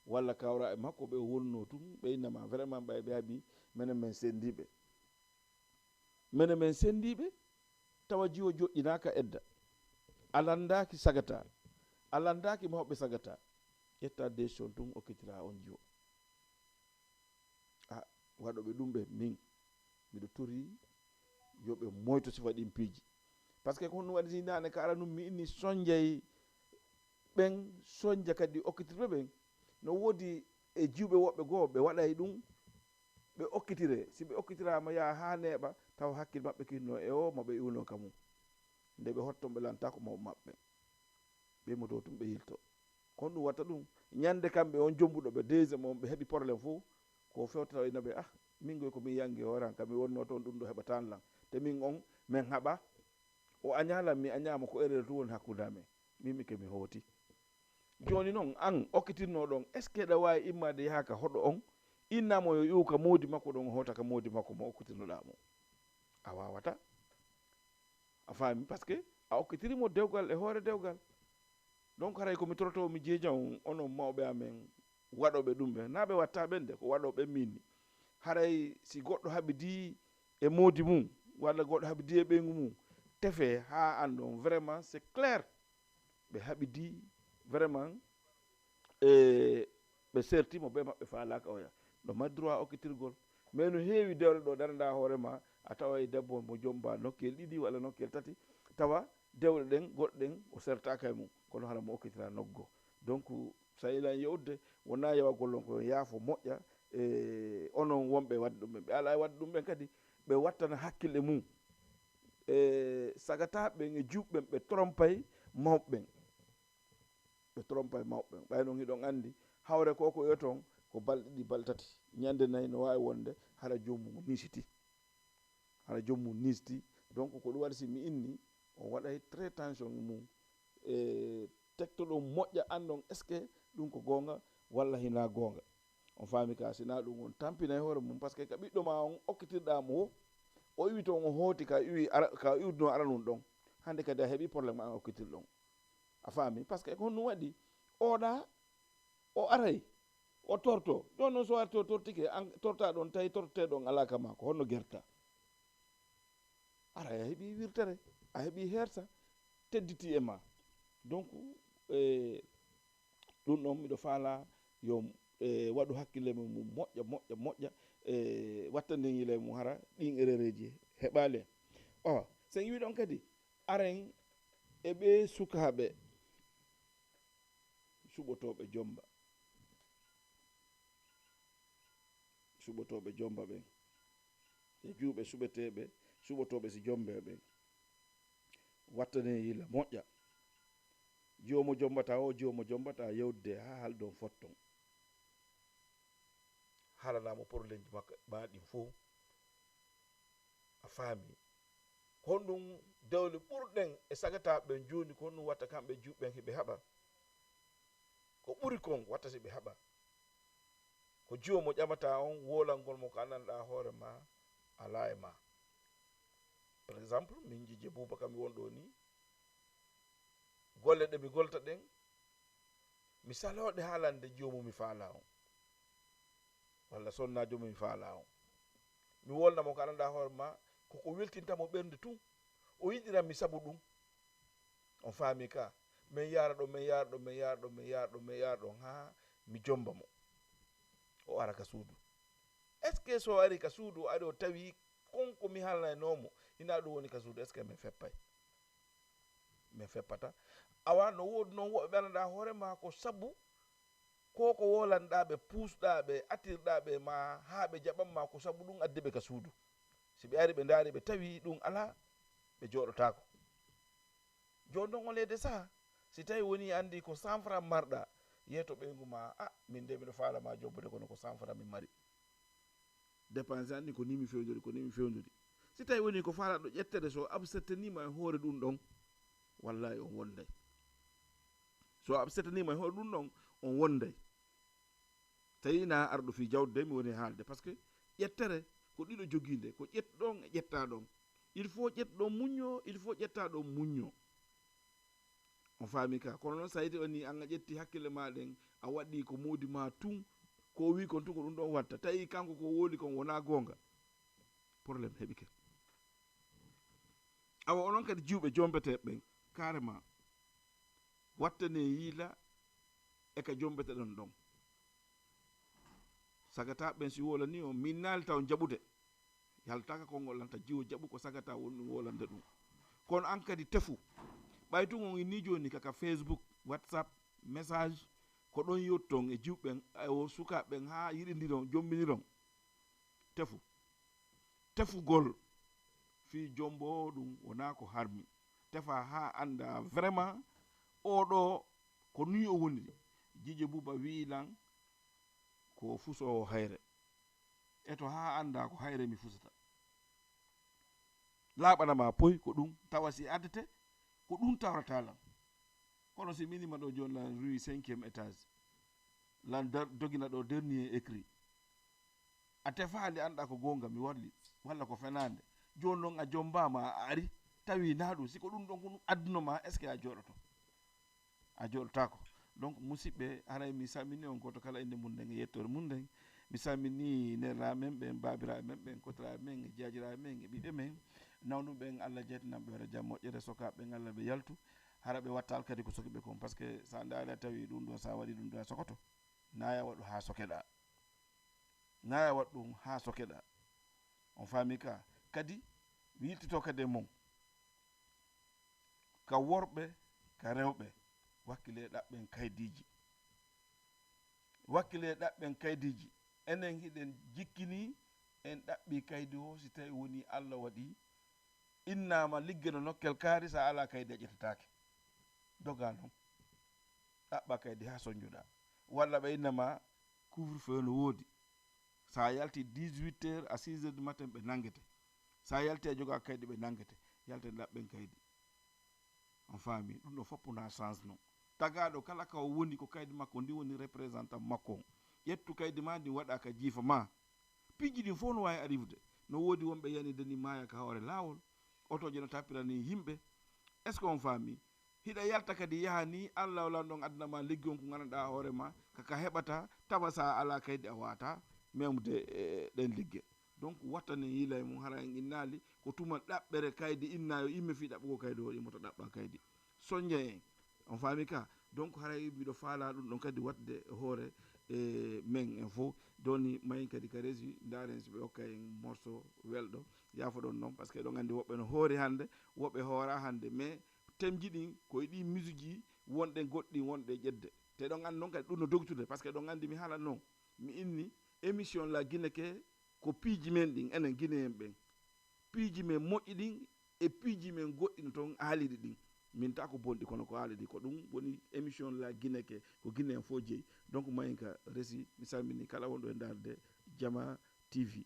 walla kawraaɓe makko ɓe o wonnoo tun, ɓe inama vraiment ɓay ɓe haɓi, menen men senndiiɓe. Menen men senndiiɓe, tawa jiwo joƴƴinaaka edda. A lanndaaki sagata. A lanndaaki mawɓe sagata. Ƴetta décision tun okkitira on jiwo. A, waɗooɓe ɗum ɓe, min, miɗo tori yo ɓe moyto sifa ɗin piiji. Parce que ko honɗum waɗi si naane ka ara ɗum mi inni sonjay ɓen, sonja kadi okkitirɓe ɓen. No woodi e jiwɓe woɓɓe goo, ɓe waɗay ɗum, ɓe okkitire. Si ɓe okkitiraama, yaa haa neeɓa, tawa hakkil maɓɓe kinno e o, ma ɓe iwno ka mum. Nde ɓe hotton, ɓe lanta ko mawɓe maɓɓe. Ɓe moto tun ɓe yilto. Kon ɗum watta ɗum. Ñande kamɓe on jombuɗo ɓe, deuxième on, ɓe heɓi problème fof, ko fewtata ina ɓe, ah, min goy ko min yangi hoore an, kam mi wonno toon, ɗum ɗo heɓatan lan. Te min on, min haɓa. O añaa lan, mi añaama, ko erreur tun woni hakkunde amen. Min mi ke mi hooti. Jooni noon, an okkitirnoo ɗon, est-ce que eɗa waawi immaade yaha ka hoɗo on, innaa mo yo iwu ka moodi makko ɗon, o hoota ka moodi makko mo okkitirnoɗaa mo? A waawataa. A faami? Parce que a okkitiri mo dewgal e hoore dewgal. Donc, haray ko mi toroto, mi jeeja on, onon mawɓe amen, waɗooɓe ɗum ɓe. Naa ɓe watta ɓen de, ko waɗooɓe min ni. Haray si goɗɗo haɓidii e moodi mum, walla goɗɗo haɓidii e ɓeyngu mum, tefe haa anndon vraiment c'est clair. Ɓe haɓidii vraiment, e ɓe serti mo bee maɓɓe faalaaka oya. No mari droit okkitirgol. Mais no heewi dewle ɗo, daranɗaa hoore ma, a tawa e debbo mo jomba nokkel ɗiɗi walla nokkel tati, tawa dewle ɗen, goɗɗe ɗen, o sertaaka e mum, kono hara mo okkitira nokgo. Donc, so a yilan yewtude, wonaa yewagol on ko yaafo moƴƴa, e onon wonɓe waɗde ɗum ɓen. Ɓe alaa e waɗde ɗum ɓen kadi, ɓe wattana hakkille mum. E sagataaɓe ɓen e juuɓe ɓen, ɓe trompay mawɓe ɓen. Ɓe trompay mawɓe ɓen. Ɓay non hiɗon anndi, hawre ko ko yoton, ko balɗe ɗiɗi, balɗe tati. Ñande nayi no waawi wonde, hara joomum nisiti. Hara joomum nisti. Donc, ko ɗum waɗi si mi inni, on waɗay très tension e mum. E tektoɗon moƴƴa, anndon est-ce que ɗum ko goonga walla hinaa goonga. On faami ka, si naa ɗum on tampinay hoore mum, parce que ka ɓiɗɗo ma on okkitirɗaa mo wo, o iwi toon, o hooti ka iwi ara, ka iwduno ara ɗum ɗon. Hannde kadi a heɓi problème an okkitirɗon. A faami? Parce que ko honɗum waɗi? Oɗa, o aray, o torto. Jooni noon so arti o tortike, an torta ɗon, tawi tortete ɗon alaa ka maa, ko honno gerta? Aray a heɓi wirtere, a heɓi hersa, tedditi e ma. Donc, e, ɗum ɗon miɗo faala yo, e, waɗu hakkille mum moƴƴa, moƴƴa, moƴƴa, e, wattandin yile mum hara ɗin erereeji heɓaali en. O, sen iwi ɗon kadi, aren e ɓee sukaaɓe suɓotooɓe jomba. Suɓotooɓe jomba ɓen. E juuɓe suɓeteeɓe, suɓotooɓe si jombe ɓen. Wattane yila moƴƴa. Jiwo mo jombata o, jiwo mo jombata yewde haa haldon fotton. Haalanaamo porlenji makko maa ɗin fof. A faami? Ko honɗum dewle ɓurɗen e sagataaɓe ɓen jooni, ko honɗum watta kamɓe juuɓe ɓen hiɓe haɓa? Ko ɓuri kon watta si ɓe haɓa. Ko jiwo mo ƴamata on, wolangol mo ko anndanɗaa hoore ma alaa e ma. Par exemple, min Jijje Buubakar mi won ɗo ni, golle ɗe mi golta ɗen, mi salooɗe haalande jiwo mo mi faalaa on. Walla sonnaajo mo mi faalaa on. Mi wolna mo ko anndanɗaa hoore ma, ko ko weltinta mo ɓernde tun. O yiɗiran mi sabu ɗum. On faami ka? Min yaara ɗo, min yaara ɗo, min yaara ɗo, min yaara ɗo, min yaara ɗo, haa mi jomba mo. O ara ka suudu. Est-ce que so o ari ka suudu, o ari o tawi kon ko mi haalnaynoo mo, hinaa ɗum woni ka suudu, est-ce que min feppay? Min feppata. Awa, no woodi noon woɓɓe ɓe anndanɗaa hoore ma ko sabu ko ko wolanɗaa ɓe, puusɗaa ɓe, attirɗaa ɓe ma, haa ɓe jaɓan ma, ko sabu ɗum addi ɓe ka suudu. Si ɓe ari ɓe ndaari ɓe tawi ɗum alaa, ɓe jooɗotaako. Jooni noon, on leede saha, si tawi woni anndi ko cent francs marɗa, yeeto ɓeyngu ma, "A, min de miɗo faala ma jobbude, kono ko cent francs min mari. Dépense anndi ko ni mi fewndori, ko ni mi fewndori." Si tawi woni ko faalaɗo ƴettere, so absetaniima e hoore ɗum ɗon, wallahi on wonday. So absetaniima e hoore ɗum ɗon, on wonday. Tawi na arɗo fii jawdi de mi woni haalde, parce que ƴettere ko ɗiɗo jogii nde, ko ƴettuɗon e ƴettaa ɗon. Il faut ƴettuɗon muññoo, il faut ƴettaa ɗon muññoo. On faami ka? Kono noon, so a yii woni an a ƴetti hakkille ma ɗen, a waɗi ko moodi ma tun, ko o wii kon tun ko ɗum ɗon watta. Tawi kanko ko woli kon wonaa goonga, problème heɓike. Awa onon kadi jiwɓe jombete ɓen, carrément, wattane yiila e ka jombete ɗon ɗon. Sagata ɓen si wolani on, min naali taw jaɓude. Yaltaka konngol lan ta jiwo jaɓu ko sagata woni ɗum wolande ɗum. Kono an kadi tefu. Ɓay tun on inni jooni ka, ka Facebook, WhatsApp, message, ko ɗon yotton e jiwɓe ɓen, e o sukaaɓe ɓen haa yiɗindiron, jombiniron. Tefu. Tefugol fii jombo ɗum wonaa ko harmi. Tefa haa annda vraiment oo ɗoo ko nii o woniri. Jiije Buuba wi'i lan ko fusoowo hayre. Eto haa annda ko hayre mi fusata. Laaɓana ma poy ko ɗum, tawa si addete, ko ɗum tawrata lan. Kono si minima ɗo jooni lan rue cinquième étage, lan dar-, dogina ɗo dernier écrit. A tefaali, annda ko goonga mi walli, walla ko fenaande. Jooni noon a jombaama, a ari, tawi naa ɗum. Si ko ɗum ɗon ko ɗum adduno ma, est-ce que a jooɗoto? A jooɗotaako. Donc, musidɓe, haray mi salmini on gooto kala innde mum nden e yettoore mum nden. Mi salmini neeraaɓe men ɓen, baabiraaɓe men ɓen, kotiraaɓe men e jaajiraaɓe men e ɓiɓɓe men. Nawnuɓe ɓen, Allah jeytanan ɓe hoore jam moƴƴere, sokaaɓe ɓen, Allah ɓe yaltu. Hara ɓe wattaali kadi ko soki ɓe kon. Parce que so a ndaari a tawi ɗum ɗo, so a waɗi ɗum ɗo, a sokoto. Naa ya waɗu haa sokeɗaa. Naa ya waɗu ɗum haa sokeɗaa. On faami ka? Kadi, mi yiltito kadi e mon. Ka worɓe, ka rewɓe, wakkilee ɗaɓɓen kaydiiji. Wakkilee ɗaɓɓen kaydiiji. Enen hiɗen jikkini en ɗaɓɓi kaydi o, si tawi woni Allah waɗi innaama ligge no nokkel kaari, so a alaa kaydi a ƴettetaake. Dogaa non. Ɗaɓɓa kaydi haa sonjoɗaa. Walla ɓe inna ma couvre-feu no woodi. So a yalti dix-huit heures à six heures du matin, ɓe nanngete. So a yalti a jogaa kaydi, ɓe nanngete. Yalten ɗaɓɓen kaydi. On faami? Ɗum ɗo fof wonaa chance non. Tagaaɗo kala ka o woni, ko kaydi makko ndi woni représentant makko on. Ƴettu kaydi ma ndi, waɗa ka jiifa ma. Piiji ɗin fof no waawi arrivude. No woodi wonɓe yanide ni maaya ka hoore laawol. Otooje no tappirani yimɓe. Est-ce que on faami? Hiɗa yalta kadi yaha ni, Allah o lanɗo on addana ma liggi on ko ganduɗa hoore ma, ka, ka heɓata, tawa sa ala kaydi a wata memde, e, ɗen ligge. Donc, wattanen yiila e mum, hara en innaali, ko tuma ɗaɓɓere kaydi inna yo imme fii ɗaɓɓugol kaydi o, immota ɗaɓɓa kaydi. Sonja en, on faami ka? Donc, haray miɗo faala ɗum ɗon kadi waɗde e hoore, e, men en fof. Doni mayin kadi ka régie, ndaaren si ɓe okka en morceau welɗo. Yaafoɗon noon, parce que eɗon anndi woɓɓe no hoori hannde, woɓɓe hoora hannde, mais thème ji ɗin ko e ɗi musique ji wonɗen goɗɗi wonɗe ƴedde. Te eɗon anndi noon kadi ɗum no dogtude, parce que eɗon anndi mi haalan noon, mi inni émission La Guinée ke ko piiji men ɗin, enen Guinéen ɓen. Piiji men moƴƴi ɗin e piiji men goɗɗi no toon aaliɗi ɗin. Min ta ko bonɗi, kono ko aaliɗi, ko ɗum woni émission La Guinée ke, ko Guinéen fof jeyi. Donc, mayin ka régie, mi salmini kala wonɗo e ndaarde Jama T V.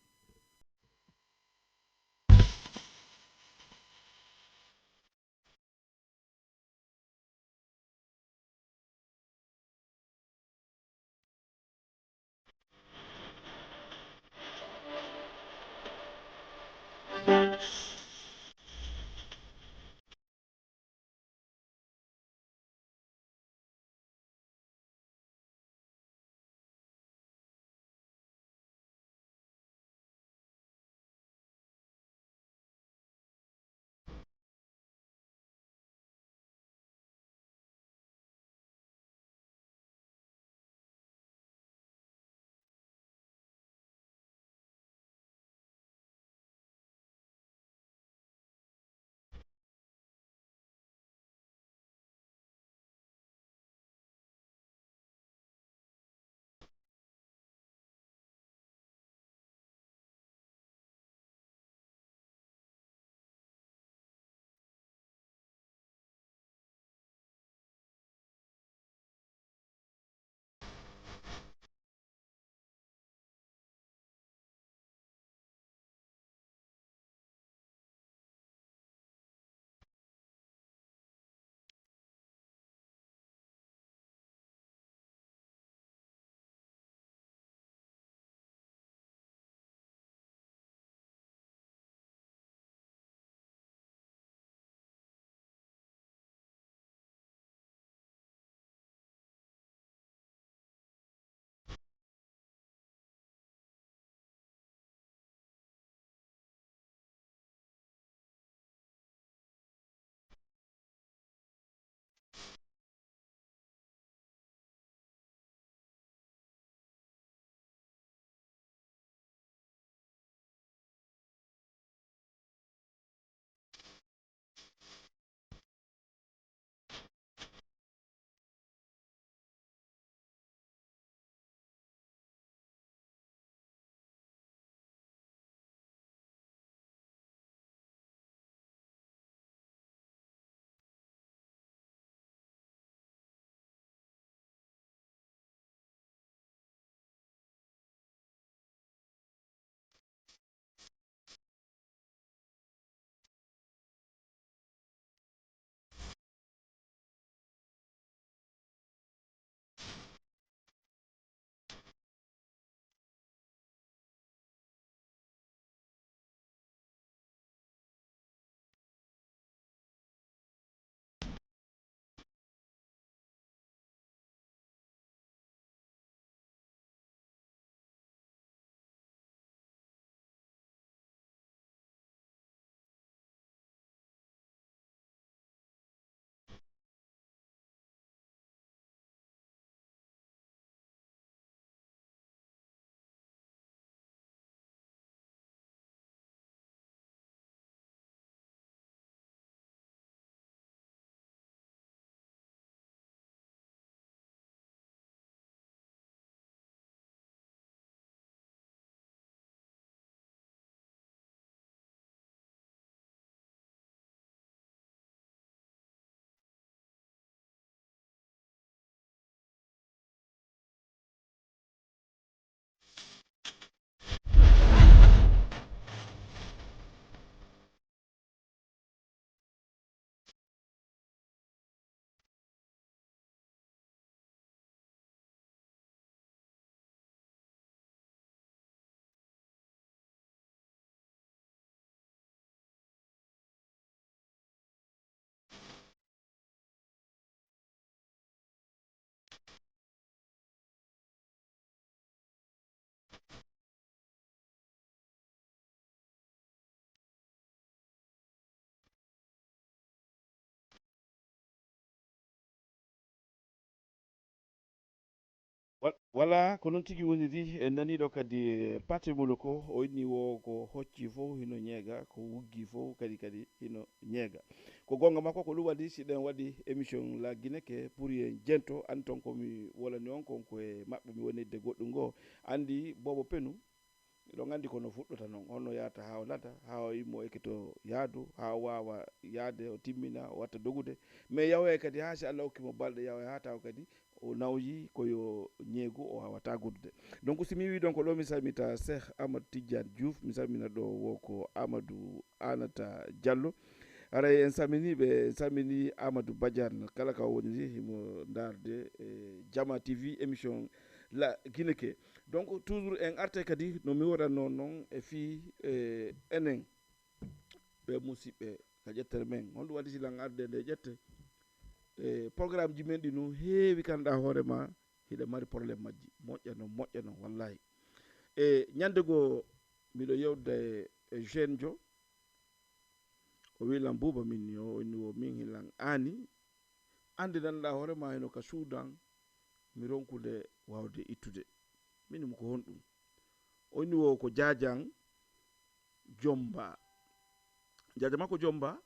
Wa- Wala ko noon tigi woniri. En nanii ɗo kadi, eh, Paate Molo ko o inni wo ko hocci fof hino ñeega, ko wuggi fof kadi, kadi hino ñeega. Ko goonga makko, ko ɗum waɗi si ɗen waɗi émission La Guinée ke pour en jento, anndi toon ko mi wolani on kon ko e maɓɓe mi wonirde goɗɗum ngo. Anndi Boobo Penu, miɗo anndi ko no fuɗɗota noon, honno yahata haa o lata, haa o immo ekketo yaadu, haa o waawa yahde, o timmina, o watta dogude. Mais yahoya kadi haa si Allah okki mo balɗe, yahoya haa tawa kadi o nawyi ko yo ñeegu o waawataa goddude. Donc si mi wii donc ɗo mi salmita Cheikh Amadou Tidiane Diouf, mi salmina ɗo wo ko Amadou Anata Diallo. Haray en salminii ɓe, en salminii Amadou Badiane, kala ka o woniri, himo ndaarde e Jama T V émission La Guinée ke. Donc toujours en arte kadi no mi waɗatnoo noon e fii, e, enen ɓe musiɓɓe ka ƴettere men. Honɗum waɗi si lan arde nde ƴette? E, programme ji men ɗi no heewi, kan ɗa hoore ma hiɗa mari problème majji. Moƴƴa noon, moƴƴa noon, wallahi. E, ñande goo miɗo yewde e jeune jo, o wi lan Buuba min ni o inni wo min hilan aani. Anndi nanɗa hoore ma hino ka suudan, mi ronkude waawde ittude. Min mo ko honɗum? O inni wo ko jaajan Jomba. Jaaja makko Jomba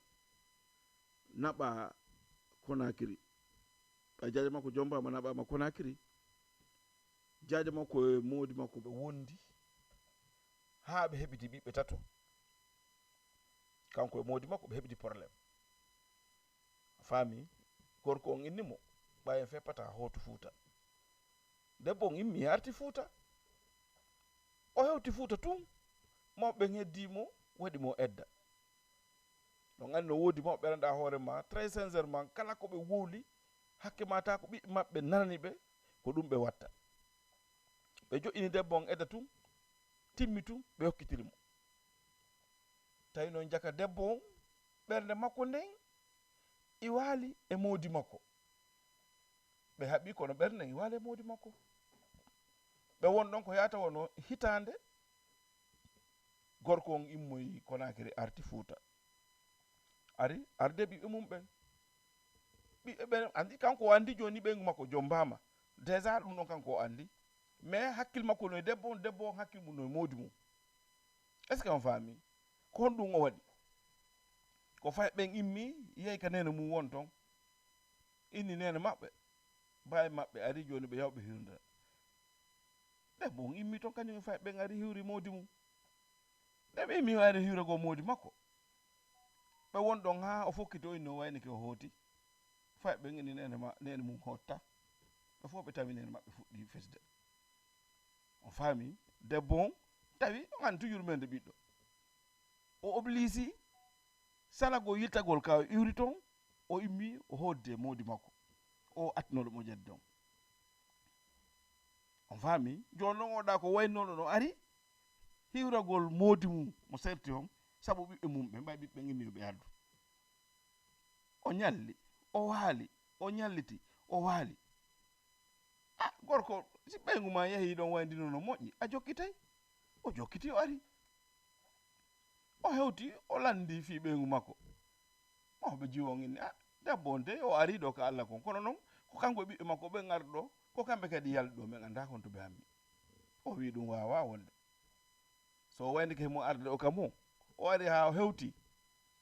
naɓa Konakiri. Ɓay jaaja makko Jomba ma naɓama Konakiri. Jaaja makko e moodi makko ɓe wondi haa ɓe heɓiti ɓiɓɓe tato. Kanko e moodi makko ɓe heɓiti problème. Faami, gorko on inni mo, ɓay en feppata hootu Fuuta. Debbo on immi arti Fuuta. O hewti Fuuta tun, mawɓe ɓen heddi mo, waɗi mo edda. Ɗon anndi no woodi mawɓe ɓe anndaa hoore ma, très sincèrement, kala ko ɓe wowli, hakke ma taa ko ɓiɓɓe maɓɓe nanani ɓe, ko ɗum ɓe watta. Ɓe joƴƴini debbo on edda tun, timmi tun, ɓe hokkitiri mo. Tawi noon jaka debbo on, ɓernde makko nden, iwaali e moodi makko. Ɓe haɓi kono ɓernde nden iwaali e moodi makko. Ɓe won ɗon ko yaata wono hitaande, gorko on immoyi Konakiri arti Fuuta. Ari, arde ɓiɓɓe mum ɓen. Ɓiɓɓe ɓen, anndi kanko o anndi jooni ɓeyngu makko jombaama. Déjà ɗum ɗon kanko o anndi. Mais hakkil makko no e debbo on, debbo on hakkil mum no e moodi mum. Est-ce que on faami? Ko honɗum o waɗi? Ko fay ɓen immi, yehi ka neene mum won ton. Inni neene maɓɓe. Baay maɓɓe ari jooni ɓe yaw ɓe hiwrindira. Debbo on immi ton kañum e fay ɓen ari hiwri moodi mum. Nde ɓe immi wayno hiwra goo moodi makko. Ɓe won ɗon haa o fokkiti o inni o waynike o hooti. Fay ɓen inni neene ma, neene mum hotta. Ɓe fof ɓe tawi neene maɓɓe fuɗɗi fesde. O faami debbo on, tawi on anndi toujours men nde ɓiɗɗo. O oblisi salagol yiltagol ka o iwri ton, o immi o hoodde moodi makko. O attinoo ɗum o ƴaddi on. On faami? Jooni non oɗa ko waynoo ɗon o ari, hiwragol moodi mum mo serti on, sabu ɓiɓɓe mum ɓe, mbay ɓiɓɓe ngimmi ɓe addu. O ñalli, o waali, o ñalliti, o waali. A, gorko, si ɓeyngu ma yahii ɗon wayndi noon no moƴƴi, a jokkitay? O jokkiti, o ari. O hewti, o lanndi fii ɓeyngu makko. Mawɓe jiwo on inni, a, debbo on dey, o arii ɗo ka Alla kon. Kono non, ko kanko e ɓiɓɓe makko ɓen ari ɗo, ko kamɓe kadi yalti ɗo, men anndaa kon to ɓe hammi. O wii ɗum waawaa wonde. So o waynike himo arde o ka mo, o ari haa o hewti.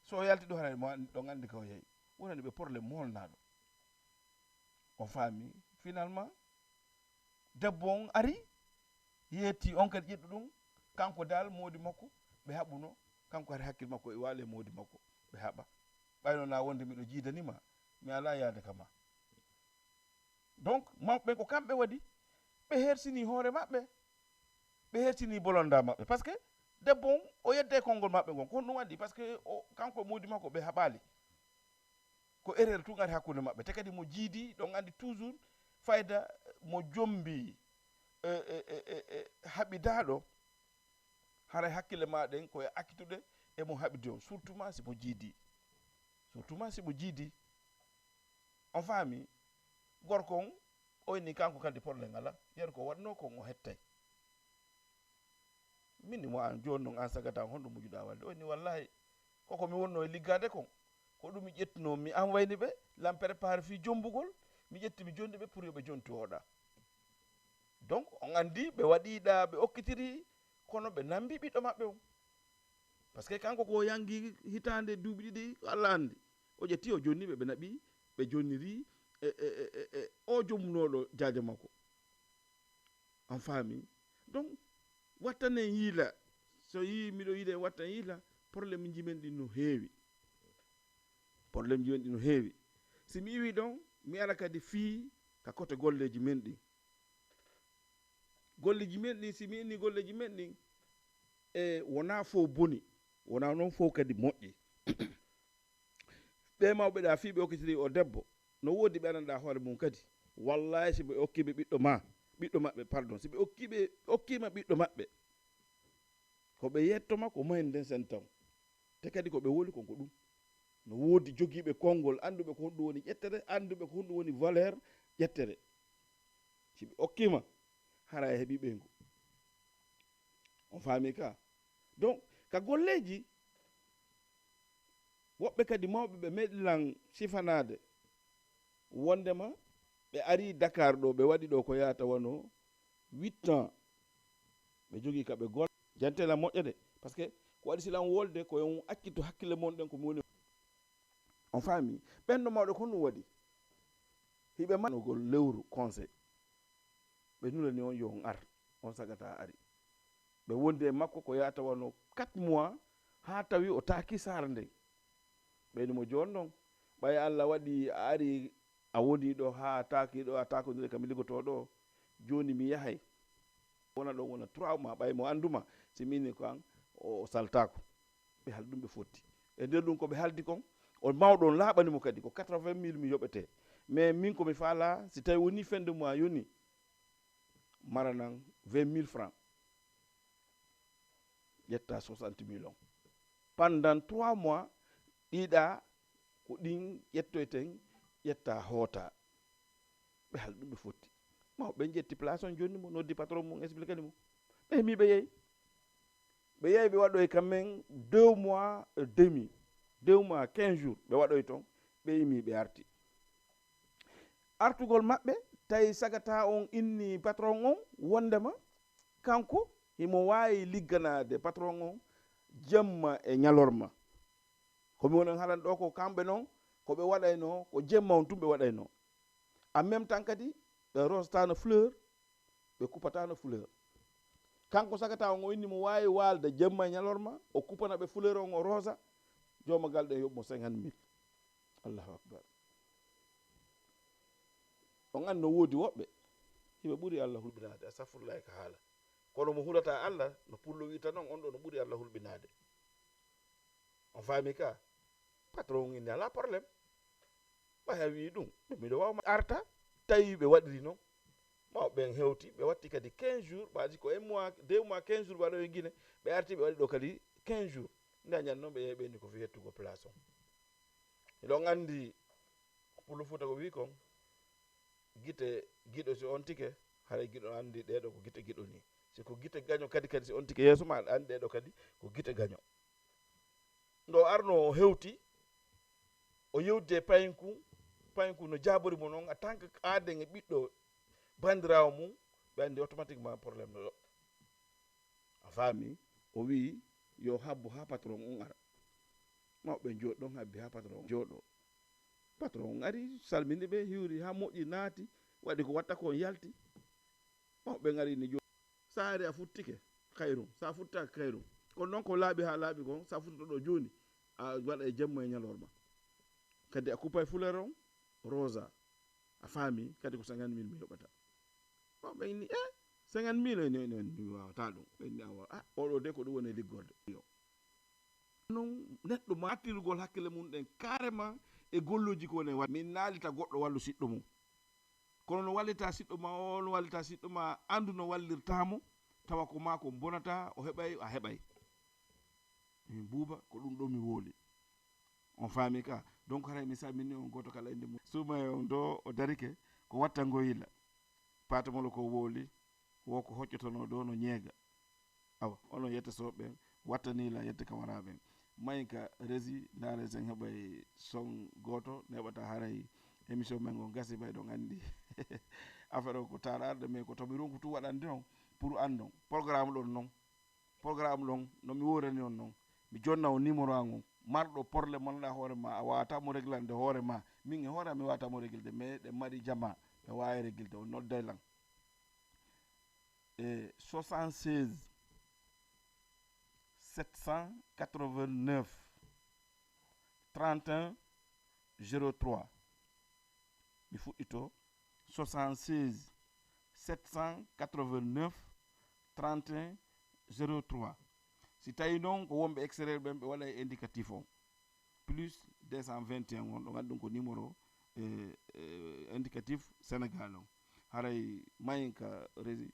So o yalti ɗo, haray mo an-, ɗon anndi ka o yahi. Wonani ɓe problème molnaaɗo. O faami, finalement, debbo on ari, yeetti on kadi ƴettu ɗum, kanko dal moodi makko, ɓe haɓuno, kanko hari hakkil makko e waali e moodi makko, ɓe haɓa. Ɓayno na wonde miɗo jiidani ma, mi alaa yaade ka ma. Donc, mawɓe ɓen ko kamɓe waɗi, ɓe hersini hoore maɓɓe, ɓe hersini bolonda maɓɓe. Parce que debbo on, o yedde konngol maɓɓe ngon, ko honɗum waɗi? Parce que o, kanko e moodi makko ɓe haɓaali. Ko erreur tun ari hakkunde maɓɓe. Te kadi mo jiidi, ɗon anndi toujours fayda mo jombi, e, e, e, e, e, haɓidaaɗo, haray hakkille ma ɗen ko e akkitude e mo haɓidi on, surtout ma si mo jiidi. Surtout ma si mo jiidi. On faami? Gorko on, o inni kanko kadi problème alaa. Yeru ko waɗnoo kon o hettay. Min mo an jooni non an sagata on, honɗum mujuɗaa walde? O inni, wallahi, koko mi wonnoo e liggaade kon, ko ɗum mi ƴettunoo, mi an wayni ɓe, lan prépare fii jombugol, mi ƴetti mi jondi ɓe pour yo ɓe jontu oɗa. Anndi ɓe waɗiiɗa, ɓe okkitiri, kono ɓe nambi ɓiɗɗo maɓɓe on. Parce que kanko ko o yangi hitaande, duuɓi ɗiɗi, ko Allah anndi. O ƴetti, o jonni ɓe, ɓe naɓi, ɓe jonniri, e, e, e, e, e o jommunooɗo jaajo makko. On faami? Donc, wattanen yiila. So yii miɗo yiide wattan yiila, problème ji men ɗin no heewi. Problème ji men ɗin no heewi. Si mi iwi ɗon, mi ara kadi fii ka kote golleeji men ɗin. Golleeji men ɗin, si mi inni golleeji men ɗin, e wonaa fow boni, wonaa non fow kadi moƴƴi. Ɓee mawɓe ɗaa fii ɓe okkitiri o debbo, no woodi ɓe ananɗaa hoore mum kadi. Wallaahi, si ɓe okkiiɓe ɓiɗɗo ma, ɓiɗɗo maɓɓe, pardon, si ɓe okkiiɓe, okkiima ɓiɗɗo maɓɓe, ko ɓe yettoma ko moyen den sen taw. Te kadi ko ɓe woni kon ko ɗum. No woodi jogiiɓe konngol, annduɓe ko honɗum woni ƴettere, annduɓe ko honɗum woni valeur ƴettere. Si ɓe okkiima, hara a heɓii ɓeyngu. On faami ka? Donc, ka golleeji, woɓɓe kadi mawɓe ɓe meeɗi lan sifanaade wondema ɓe arii Dakar ɗo, ɓe waɗi ɗo ko yaata wano huit ans. Ɓe jogii ka ɓe golla. Jante lan moƴƴa de, parce que ko waɗi si lan wolde ko yon accito hakkille mon ɗen ko mi woni. On faami? Ɓen ɗo mawɗo ko honɗum waɗi? Hiɓe manogol lewru conseil. Ɓe nulani on yo on ar, on sagata ari. Ɓe wondi e makko ko yaata wano quatre mois, haa tawi o taaki saare nden. Ɓeyni mo jooni ɗon, ɓay Allah waɗi a ari, a woni ɗo haa a taaki ɗo, a taakondiri ka mi liggotoo ɗo, jooni mi yahay. Wona ɗon wona trois mois, ɓay mo annduma, si mi inni ko an, o, o saltaako. Ɓe haaldi ɗum ɓe fotti. E nder ɗum ko ɓe haaldi kon, o mawɗo on laaɓani mo kadi ko quatre-vingt mille mi yoɓete. Mais min ko mi faalaa, si tawi woni fin de mois yoni, maranan vingt mille francs. Ƴetta soixante mille on. Pendant trois mois, ɗiɗa ko ɗin ƴettoyten, ƴetta hoota. Ɓe haaldi ɗum ɓe fotti. Mawɓe ɓen ƴetti place on, jonni mo, noddi patron mum, expliquani mo. Ɓe mi ɓe yehi. Ɓe yehi, ɓe waɗoyi quand même deux mois et demi, deux mois, quinze jours, ɓe waɗoyi ton, ɓe imi, ɓe arti. Artugol maɓɓe, tawi sagata on inni patron on, wondema kanko himo waawi ligganaade patron on jemma e ñalorma. Ko mi wonan halan ɗo ko kamɓe non, ko ɓe waɗayno, ko jemma on tun ɓe waɗayno. En même temps kadi, ɓe rosatano fleur, ɓe kupatano fleur. Kanko sagata on o inni mo waawi waalde jemma e ñalorma, o kupana ɓe fleur on, o rosa, joomagal ɗen yoɓi mo cinquante mille. Allahu akbar. On anndi no woodi woɓɓe, hiɓe ɓuri Allah hulɓinaade, astafurlahi ka haala. Kono mo hulata Allah, no pullo wi'ta non, on ɗo no ɓuri Allah hulɓinaade. On faami ka? Patron on inni alaa problème. Ɓay a wi'i ɗum, ɗum miɗo waawa ma arta, tawi ɓe waɗiri non. Mawɓe ɓen hewti, ɓe watti kadi quinze jours, ɓaadi ko un mois, deux mois, quinze jours ɓe waɗoyi Gine, ɓe arti ɓe waɗi ɗo kadi quinze jours. Nde a ñan non ɓe yehi ɓe inni ko fii hettugo place on. Miɗon anndi ko Pullo Fuuta ko wi'i kon, gite giɗo si on tike, haray giɗo anndi ɗee ɗo ko gite giɗo ni. Si ko gite gaño kadi, kadi si on tike yeeso ma, aɗa anndi ɗee ɗo kadi ko gite gaño. Ndo arno o hewti, o yewti e payinku, payinku no jaabori mo non, en tant que aaden e ɓiɗɗo banndiraawo mum, ɓe anndi automatiquement problème no ɗo. A faami? O wi'i, yo habbo haa patron on ara. Mawɓe ɓen jooɗi ɗon, habbi haa patron on jooɗo. Patron on ari, salmini ɓe, hiwri haa moƴƴi, naati, waɗi ko watta ko, on yalti. Mawɓe ɓen ari ni jooɗi. Sa ari a futtike, kayrum. Sa futtaaka, kayrum. Kono non ko laaɓi haa laaɓi kon, sa futtoto ɗo jooni, a waɗa e jemma e ñalorma. Kadi a kuppay fleur on, rosa. A faami? Kadi ko cinquante mille mi yoɓata. Bon, ɓe inni, eh, cinquante mille, en, en, en, mi waawata ɗum. Ɓe inni, awa, ah, oɗo de ko ɗum woni liggorde. Yo. Non, neɗɗo ma attirgol hakkille mum ɗen carrément e golluuji ko woni waɗi. Min naalita goɗɗo wallu siɗɗo mum. Kono no wallita siɗɗo ma o, no wallita siɗɗo ma, andu no wallirta mo, tawa ko ma ko bonata, o heɓay, a heɓay. Min Buuba, ko ɗum ɗo mi woli. On faami ka? Donc, haray mi salmini on gooto kala innde mum. Suuma e on ɗo o darike, ko wattango yila. Paatamolo ko woli, wo ko hoccotono ɗo no ñeega. Awa, onon yette sooɓe ɓen, wattani la yette kamaraaɓe ɓen. Mayi ka resi, ndaare sen heɓay son gooto, neɓata haray émission men on gasi, bay ɗon anndi. affaire o ko taaraade, mais ko to mi ronku tun waɗande on pour anndon. Programme ɗon non, programme ɗon no mi woorani on non. Mi jonna on numéro an on. Marɗo problème mo anndaa hoore ma, a waawata mo reglande hoore ma. Min e hoore am mi waawata mo reglde, mais ɗen mari jamaa, ɓe waawi reglde, on nodday lan. E soixante-seize sept cent quatre-vingt-neuf trente et un zéro trois. Mi fuɗɗito, soixante-seize sept cent quatre-vingt-neuf trente et un zéro trois. Si tawi noon ko wonɓe extérieur ɓen, ɓe waɗa e indicatif on, plus deux cent vingt et un on, ɗo nganndi ɗum ko numéro, eh, eh, indicatif Sénégal on. Haray mayin ka rési.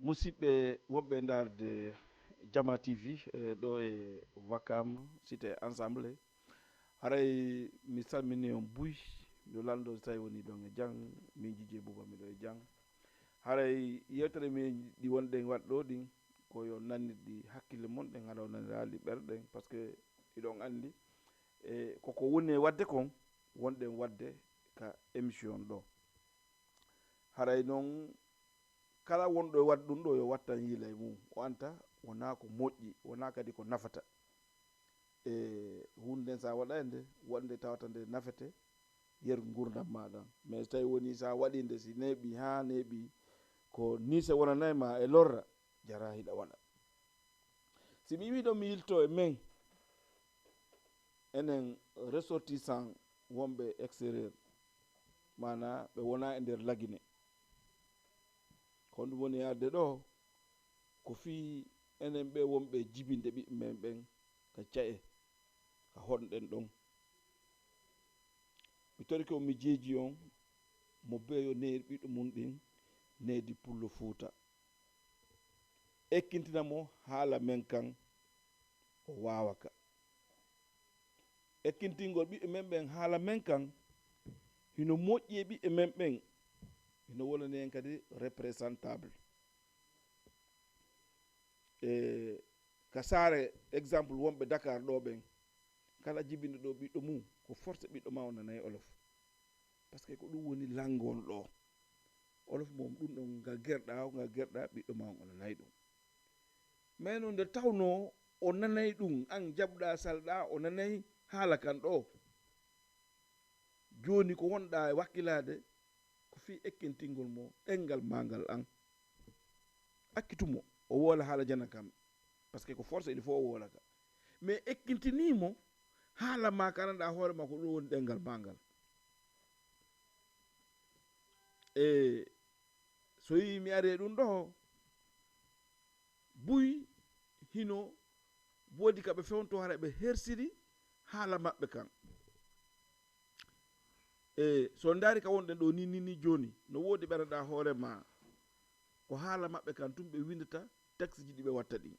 Musidɓe wonɓe ndaarde Jama T V, eh, ɗo e Wakam, cité Ensemble, haray mi salmini on buy, miɗo lanndo so tawi woni ɗon e jam, min Jijee Buuba miɗo e jam. Haray yewtere men ɗi wonɗen waɗ ɗo ɗin, ko yo nannir ɗi hakkille mon ɗen, hara o naniraali ɓerɗe, par ce que hiɗon anndi, e koko woni e waɗde kon, wonɗen waɗde ka émission ɗo. Haray noon, kala wonɗo e waɗ ɗum ɗo, yo wattan yiila e mum. O anta wonaa ko moƴƴi, wonaa kadi ko nafata. E huunde nden, so a waɗa e nde, waɗ nde tawata nde nafete yeru nguurndam maaɗa. Mais so tawi woni so a waɗi nde, si neeɓi haa neeɓi, ko nii se wonanay ma e lorra, jara hiɗa waɗa. Si mi wii ɗo mi yilto e men, enen ressortissant wonɓe extérieur, maanaa ɓe wonaa e nder Lagine, ko honɗum woni yaade ɗo? Ko fii enen ɓe wonɓe jibinde ɓiɓɓe men ɓen ka ca'e, ka honɗen ɗon. Mi torike on, mi jeeji on, mo beyo neeri ɓiɗɗo mum ɗin needi Pullo Fuuta. Ekkintina mo haala men kan, o waawa ka. Ekkintingol ɓiɓɓe men ɓen haala men kan, hino moƴƴi e ɓiɓɓe men ɓen, hino wonani en kadi representable. E ka saare, exemple, wonɓe Dakar ɗo ɓen, kala jibinɗo ɗo ɓiɗɗo mum, ko forcé ɓiɗɗo ma o nanay Wolof. Parce que ko ɗum woni langue on ɗo. Wolof mum ɗum ɗon, ngal gerɗa, ngal gerɗa, ɓiɗɗo ma on o nanay ɗum. Mais non, nde tawnoo o nanay ɗum, an jaɓuɗaa, salɗaa, o nanay haala kan ɗo. Jooni ko wonɗaa e wakkilaade, ko fii ekkintingol mo ɗenngal maa ngal an. Akkitu mo, o woola haala jana kam. Parce que ko forcé, il faut o woola ka. Mais ekkintinii mo haala maa ka anndaa hoore maa ko ɗum woni ɗenngal maa ngal. E so yii mi ari e ɗum ɗo, buy hino woodi ka ɓe fewntoo, hara ɓe hersiri haala maɓɓe kan. E so ndaari ka wonɗen ɗo ni, ni, ni jooni, no woodi ɓe anndaa hoore maa ko haala maɓɓe kan tun ɓe windata, texte ji ɗi ɓe watta ɗin.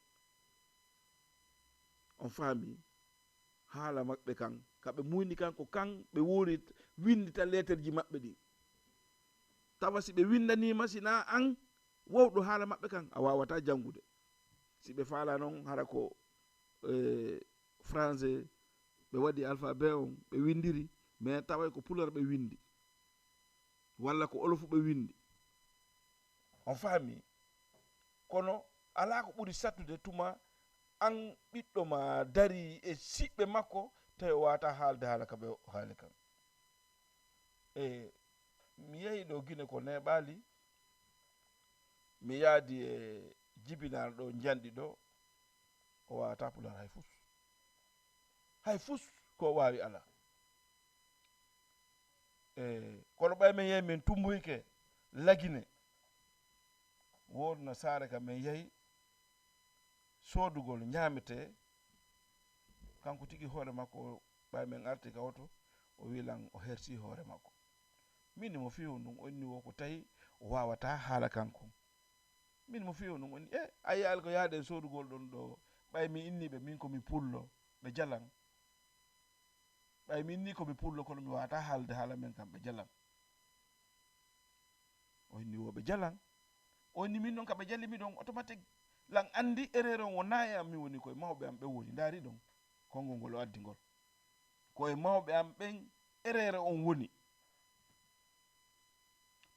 On faami? Haala maɓɓe kan, ka ɓe muyni kan, ko kan ɓe wowli windita leeterji maɓɓe ɗin. Tawa si ɓe windaniima, si naa an wowɗo haala maɓɓe kan, a waawataa janngude. Si ɓe faalaa non, hara ko, eh, français, ɓe waɗi alphabet on, ɓe windiri, mais taway ko pular ɓe windi, walla ko olofu ɓe windi. On faami? Kono alaa ko ɓuri sattude tuma an ɓiɗɗo ma darii e siɓɓe makko, tawi o waawataa haalde haala ka ɓe haali kan. E mi yehi ɗo Gine ko neeɓaali, mi yaadi e jibinaar ɗo njanɗi ɗo, o waawataa pular hay fus. Hay fus ko o waawi alaa. E kono ɓay men yehi men tumboyike Lagine, woodno saare ka men yehi soodugol ñaametee, kanko tigi hoore makko, ɓay men arti ka oto, o wi lan o hersi hoore makko. Min mo fii honɗun? O inni wo ko tawi o waawataa haala kanko. Min mo fii honɗun? O inni, e, a yi'aali ko yaaden soodugol ɗon ɗo, ɓay mi inni ɓe min ko mi pullo, ɓe jalan. Ɓay min ni ko mi pullo, kono mi waawataa haalde haala men kan, ɓe jalan. O inni wo ɓe jalan. O inni min non ka ɓe jali mi ɗon, automatique. Lan anndi erreur on wonaa e am mi woni, ko e mawɓe am ɓen woni. Ndaari ɗon, konngol ngol o addi ngol. Ko e mawɓe am ɓen erreur on woni.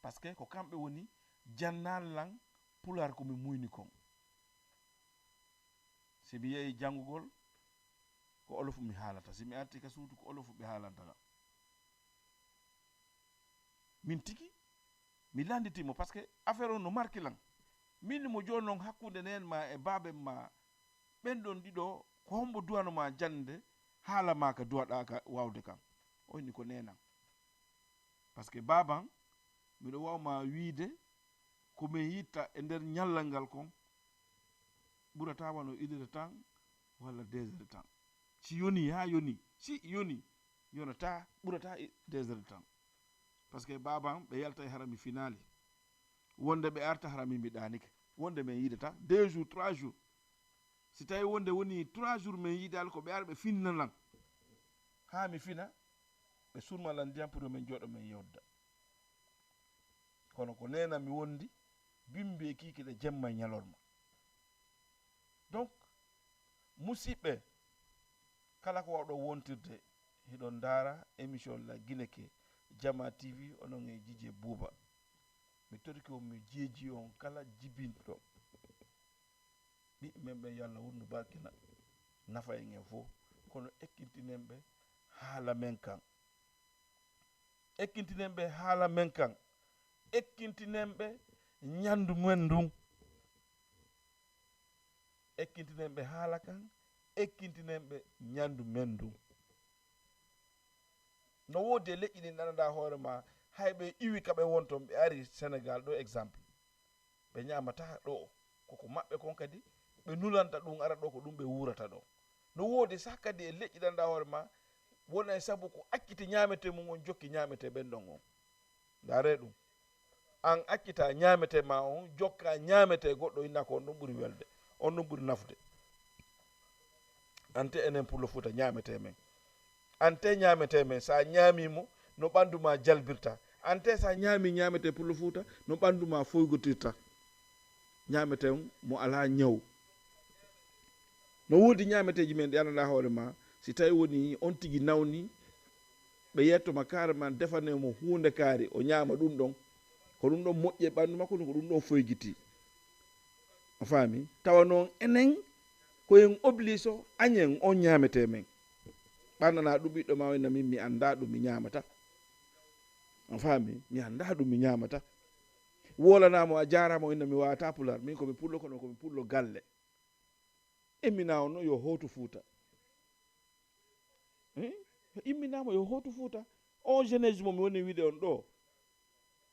Parce que ko kamɓe woni jannaali lan pular ko mi muyni kon. Si mi yehi janngugol, ko olofu mi haalata. Si mi arti ka suudu, ko olofu ɓe haalanta lan. Min tigi, mi lannditi mo, parce que affaire on no marki lan. Min mo jooni non, hakkunde neen ma e baaben ma, ɓen ɗon ɗiɗo, ko hombo duwano ma jannde haala ma ka duwaɗaa ka waawde kan? O inni ko neenan. Parce que baaban, miɗo waaw ma wiide ko min yitta e nder ñallal ngal kon, ɓurataa wano une heure de temps walla deux heures de temps. Si yoni, haa yoni, si yoni, yonataa, ɓurataa i-, deux heures de temps. Parce que baaban, ɓe yalta e harami finaali. Wonde ɓe arta harami mi ɗaanike. Wonde min yiidata deux jours, trois jours. Si tawi wonde woni trois jours min yiidaali, ko ɓe ara ɓe finna lan. Haa mi fina, ɓe surma lan ndiyam pour yo min jooɗo min yewda. Kono ko neenan mi wondi, bimbi e kiikiiɗe, jemma e ñalorma. Donc, musiɓɓe, kala ko wawɗo wontirde, hiɗon ndaara émission La Guinée ke, Jama T V, onon e Jije Buuba. Mi torike on, mi jeeji on kala jibinɗo. Ɓiɓɓe men ɓe, yo Allah wondu barkina, nafa en en fof. Kono ekkintinen ɓe haala men kan. Ekkintinen ɓe haala men kan. Ekkintinen ɓe ñanndu men ndun. Ekkintinen ɓe haala kan. Ekkintinen ɓe ñanndu men ndun. No woodi e leƴƴi ɗin ɗananɗaa hoore ma, hay ɓe iwi ka ɓe won ton, ɓe ari Senegal ɗo, exemple. Ɓe ñaamataa ɗo, koko maɓɓe kon kadi, ɓe nulanta ɗum ara ɗo, ko ɗum ɓe wuurata ɗo. No woodi sah kadi e leƴƴi ɗanɗaa hoore ma, wona e sabu ko acciti ñaametee mum on, jokki ñaametee ɓen ɗon on. Ndaaree ɗum. An accita ñaametee ma on, jokka ñaametee goɗɗo, inna ko on ɗum ɓuri welde, on ɗum ɓuri nafude. Ante enen Pullo Fuuta ñaametee men. Ante ñaametee men, so a ñaamii mo, no ɓanndu ma jalbirta. Ante so a ñaamii ñaametee Pullo Fuuta, no ɓanndu ma foygotirta. Ñaametee mo alaa ñaw. No woodi ñaameteeji men ɗi anndanɗaa hoore ma, si tawi woni on tigi nawni, ɓe yetto ma carrément, defanee mo huunde kaari, o ñaama ɗum ɗon. Ko ɗum ɗon moƴƴi e ɓanndu makko, ko ɗum ɗon foygiti. A faami? Tawa noon enen, ko en oblige o, añen on ñaametee men. Ɓannanaa ɗum ɓiɗɗo ma o, inna min mi anndaa ɗum mi ñaamata. A faami? Mi anndaa ɗum mi ñaamata. Woolanaa mo, a jaaraama, o inna mi waawataa Pulaar. Min ko mi Pullo, kono ko mi Pullo galle. Immina on no yo hootu Fuuta. Eh? Immina mo yo hootu Fuuta. On jeunesse mo mi woni wiide on ɗo.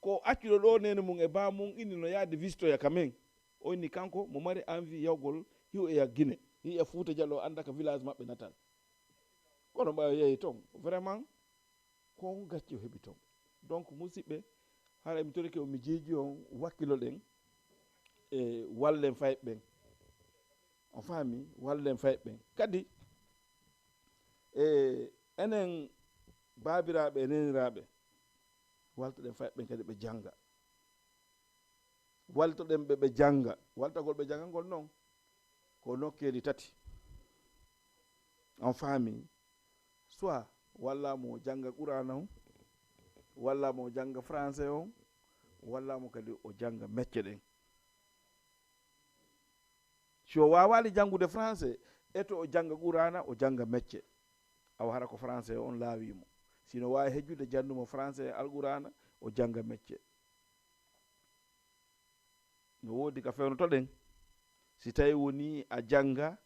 Ko accuɗo ɗo neene mum e baa mum inni no yaade wistoya ka men. O inni kanko mo mari envie yahgol hiwoya Gine. Hiya Fuuta Jaloo annda ka village maɓɓe natal. Kono ɓayo yehi ton. Vraiment, ko on gacce o heɓi ton. Donc, musidɓe, hara mi torike o, mi jeeji on, wakkiloɗen e wallen fayɓe ɓen. On faami? Wallen fayɓe ɓen. Kadi, e enen baabiraaɓe e neeniraaɓe, waltoɗen fayɓe ɓen kadi ɓe jannga. Waltoɗen ɓe, ɓe jannga. Waltagol ɓe janngangol non, ko nokkeeli tati. On faami? Soit walla mo jannga Qur'aana on, walla mo jannga français on, walla mo kadi o jannga mecce ɗen. Si o waawaali janngude français, eto o jannga Qur'aana, o jannga mecce. Awa hara ko français on laawi mo. Si no waawi hejjude, janndu mo français e Alqur'aana, o jannga mecce. No woodi ka fewnotoɗen. Si tawi woni a jannga,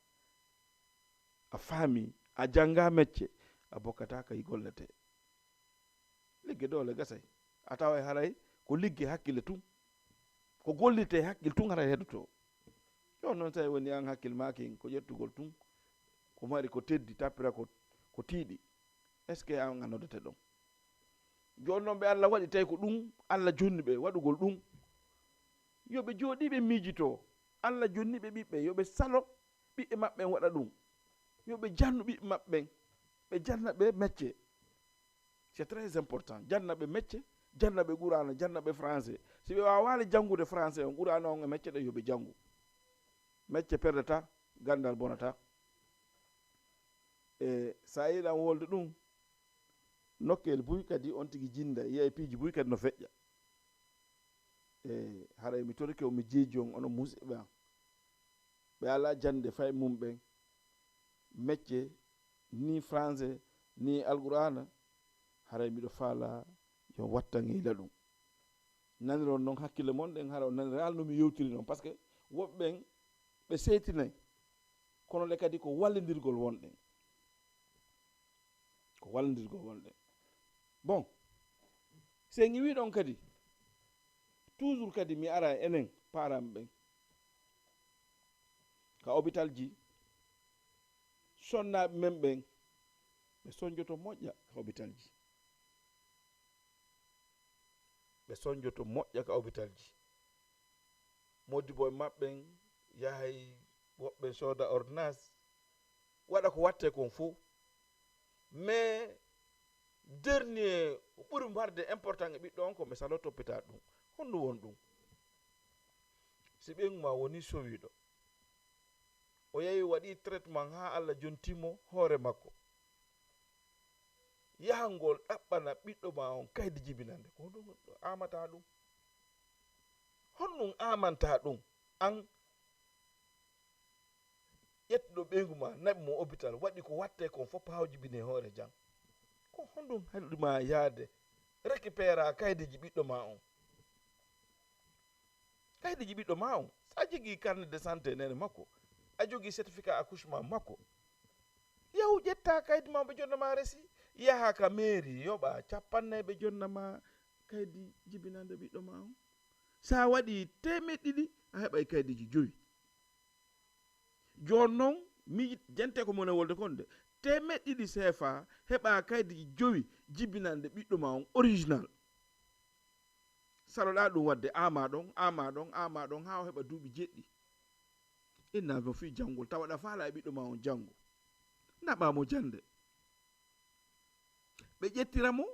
a faami, a jannga mecce, a bokkata ka golletee. Ligge doole gasay. A taway haray ko ligge hakkille tun. Ko gollitee hakkil tun haray hedoto. Yo non tawi woni an hakkil maakin ko ƴettugol tun. Ko mari ko teddi tappira ko, ko tiiɗi. Est-ce que an a noddete ɗon? Jooni non ɓe Allah waɗi tawi ko ɗum Allah jonni ɓe waɗugol ɗum. Yo ɓe jooɗii ɓe miijitoo. Allah jonni ɓe ɓiɓɓe, yo ɓe salo ɓiɓɓe maɓɓe ɓen waɗa ɗum. Yo ɓe jannu ɓiɓɓe maɓɓe ɓen, ɓe janna ɓe mecce. C'est très important. Janna ɓe mecce, janna ɓe Qur'aana, janna ɓe français. Si ɓe waawaali janngude français on, Qur'aana on e mecce ɗen yo ɓe janngu. Mecce perdata, ganndal bonata. E so a yiɗan wolde ɗum, nokkeeli buy kadi on tigi jinnda, yiya e piiji buy kadi no feƴƴa. E haray mi torike on, mi jeeji on, onon musidɓe am. Ɓe alaa jannde fay mum ɓen, mecce, ni français, ni Alqur'aana, haray miɗo faalaa yo wattan e ila ɗum. Naniron non hakkille mon ɗen, hara on naniraali no mi yewtiri non, parce que woɓɓe ɓen ɓe seytinay, kono le kadi ko wallindirgol wonɗen. Ko wallindirgol wonɗen. Bon, si en iwii ɗon kadi, toujours kadi mi ara e enen paaraɓe ɓen. Ka hôpital ji, sonnaaɓe men ɓen, ɓe sonjoto moƴƴa ka hôpital ji. Ɓe sonjoto moƴƴa ka hôpital ji. Modibbo e maɓɓe ɓen yahay, woɓɓe sooda ordonnance, waɗa ko wattee kon fof. Mais dernier, ko ɓuri warde important e ɓiɗɗo on, ko ɓe salo toppita ɗum. Honɗum woni ɗum? Si ɓeyngu ma woni sowiiɗo, o yahi waɗi traitement haa Allah jonti mo hoore makko, yahangol ɗaɓɓana ɓiɗɗo ma on kaydi jibinannde, ko honɗum amata ɗum? Honɗum amanta ɗum? An ƴettuɗo ɓeyngu ma, naɓi mo hôpital, waɗi ko watte kon fof, haa o jibine hoore jam. Ko honɗum haɗi ma yaade récupérer kaydeji ɓiɗɗo ma on? Kaydeji ɓiɗɗo ma on, so a jogii carnet de santé nene makko, a jogii certificat accouchement makko, yahu ƴetta kaydi ma ɓe jonna ma resi, yaha ka mairie, yoɓa cappannayi ɓe jonna ma kaydi jibinande ɓiɗɗo ma on. So a waɗi teemeɗɗe ɗiɗi, a heɓay kaydiji jowi. Jooni non, mi jente ko mone wolde kon de. Teemeɗɗe ɗiɗi C F A, heɓa kaydiji jowi jibinande ɓiɗɗo ma on original. Saloɗa ɗum waɗde ama ɗon, ama ɗon, ama ɗon, haa o heɓa duuɓi jeɗɗi. Inna mo fii janngol, tawa ɗa faala e ɓiɗɗo ma on janngo. Naɓa mo jannde. Ɓe ƴettira mo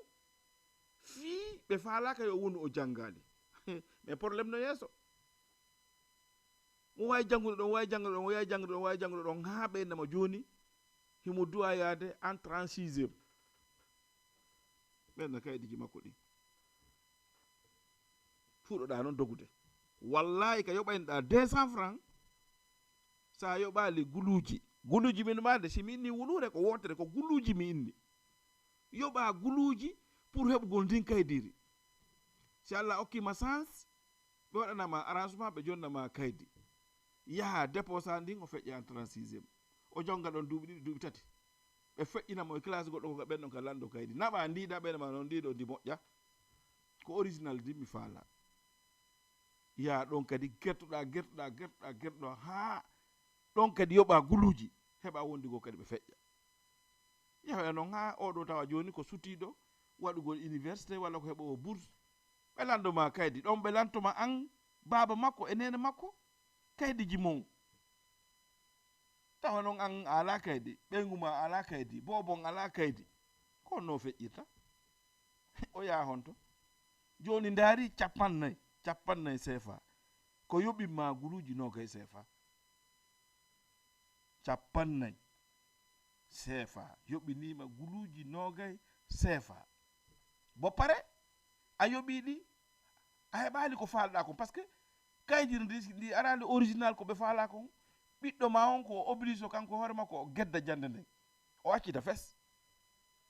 fii ɓe faalaaka yo wonu o janngaali. Mais problème no yeeso. Mo waawi janngude ɗon, waawi janngude ɗon, waawi janngude ɗon, waawi janngude ɗon, haa ɓe innama jooni himo du'a yaade en trente-sixième. Ɓen no kaydiji makko ɗin. Fuɗɗoɗa non dogude. Wallahi ka yoɓaynoɗa deux cents francs, sa yoɓali guluuji. Guluuji min maade, si mi inni wuluure ko wootere, ko guluuji mi inni. Yoɓa guluuji pour heɓugol ndin kaydiri. Si Allah okki ma chance, ɓe waɗana ma arrangement, ɓe jonna ma kaydi. Yaha déposa ndin, o feƴƴa en trente-sixième. O jonnga ɗon duuɓi ɗiɗi, duuɓi tati. Ɓe feƴƴina mo e classe goɗɗo ko ka ɓen ɗon ka lanndo kaydi. Naɓa ndi da ɓeyde ma non ndi ɗo ndi moƴƴa. Ko original ndi mi faala. Yaha ɗon kadi gertoɗa, gertoɗa, gertoɗa, gertoɗa haa ɗon kadi yoɓa guluuji. Heɓa wondi goo kadi ɓe feƴƴa. Yahoya non haa oo ɗoo tawa jooni ko sutiiɗo waɗugol université walla ko heɓoowo bourse. Ɓe lanndo ma kaydi. Ɗon ɓe lanto ma an, baaba makko e neene makko, kaydiji mon. Tawa non an a alaa kaydi, ɓeyngu ma alaa kaydi, boobon alaa kaydi. Ko honno feƴƴirta? O yaha honto? Jooni ndaari cappannayi, cappannayi C F A. Ko yoɓi ma guluuji noogay C F A. Cappannayi C F A. Yoɓiniima guluuji noogay C F A. Bo pare, a yoɓii ɗi, a heɓaali ko faalɗaa kon. Parce que kaydiri ndi, ndi araali original ko ɓe faalaa kon. Ɓiɗɗo ma on ko o oblige o kanko hoore makko o gedda jannde nden. O accita fes.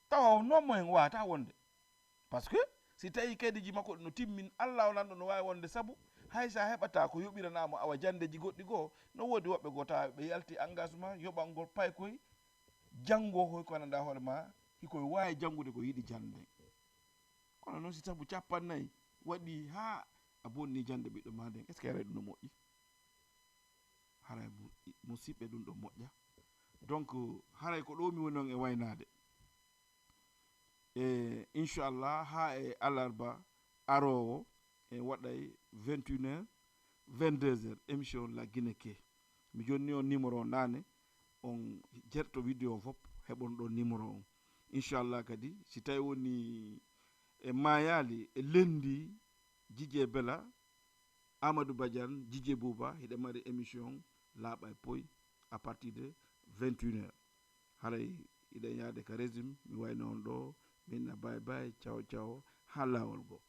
Tawa on non mo en waata wonde. Parce que si tawi kaydiji makko ɗi no timmin, Allah o lanɗo no waawi wonde sabu hay sa heɓata ko yoɓiranaa mo awa janndeji goɗɗi goo, no woodi woɓɓe goo tawa ɓe yalti engagement yoɓangol paykoy, janngo hoy ko anndaa hoore ma, hikoy waawi janngude ko yiɗi jannde. Kono non si sabu cappannayi waɗi haa a bonni jannde ɓiɗɗo ma nden, est-ce que haray ɗum no moƴƴi? Haray mu-, musiɓɓe ɗum ɗo moƴƴa. Donc, haray ko ɗo mi woni on e waynaade. E inchallah, haa e alarba aroowo, en waɗay vingt et une heures, vingt-deux heures, émission La Guinée Kee. Mi jonni on numéro o naane, on jerto vidéo on fof, heɓon ɗon numéro on. Inchallah kadi, si tawi woni e maayaali, e lenndi, Jijee Bela, Amadou Badiane, Jijee Buuba, hiɗa mari émission Laaɓa e Poy à partir de vingt et une heures. Haray hiɗen yaade ka régime, mi wayno on ɗo, min na bye bye, ciao ciao, haa laawol goo.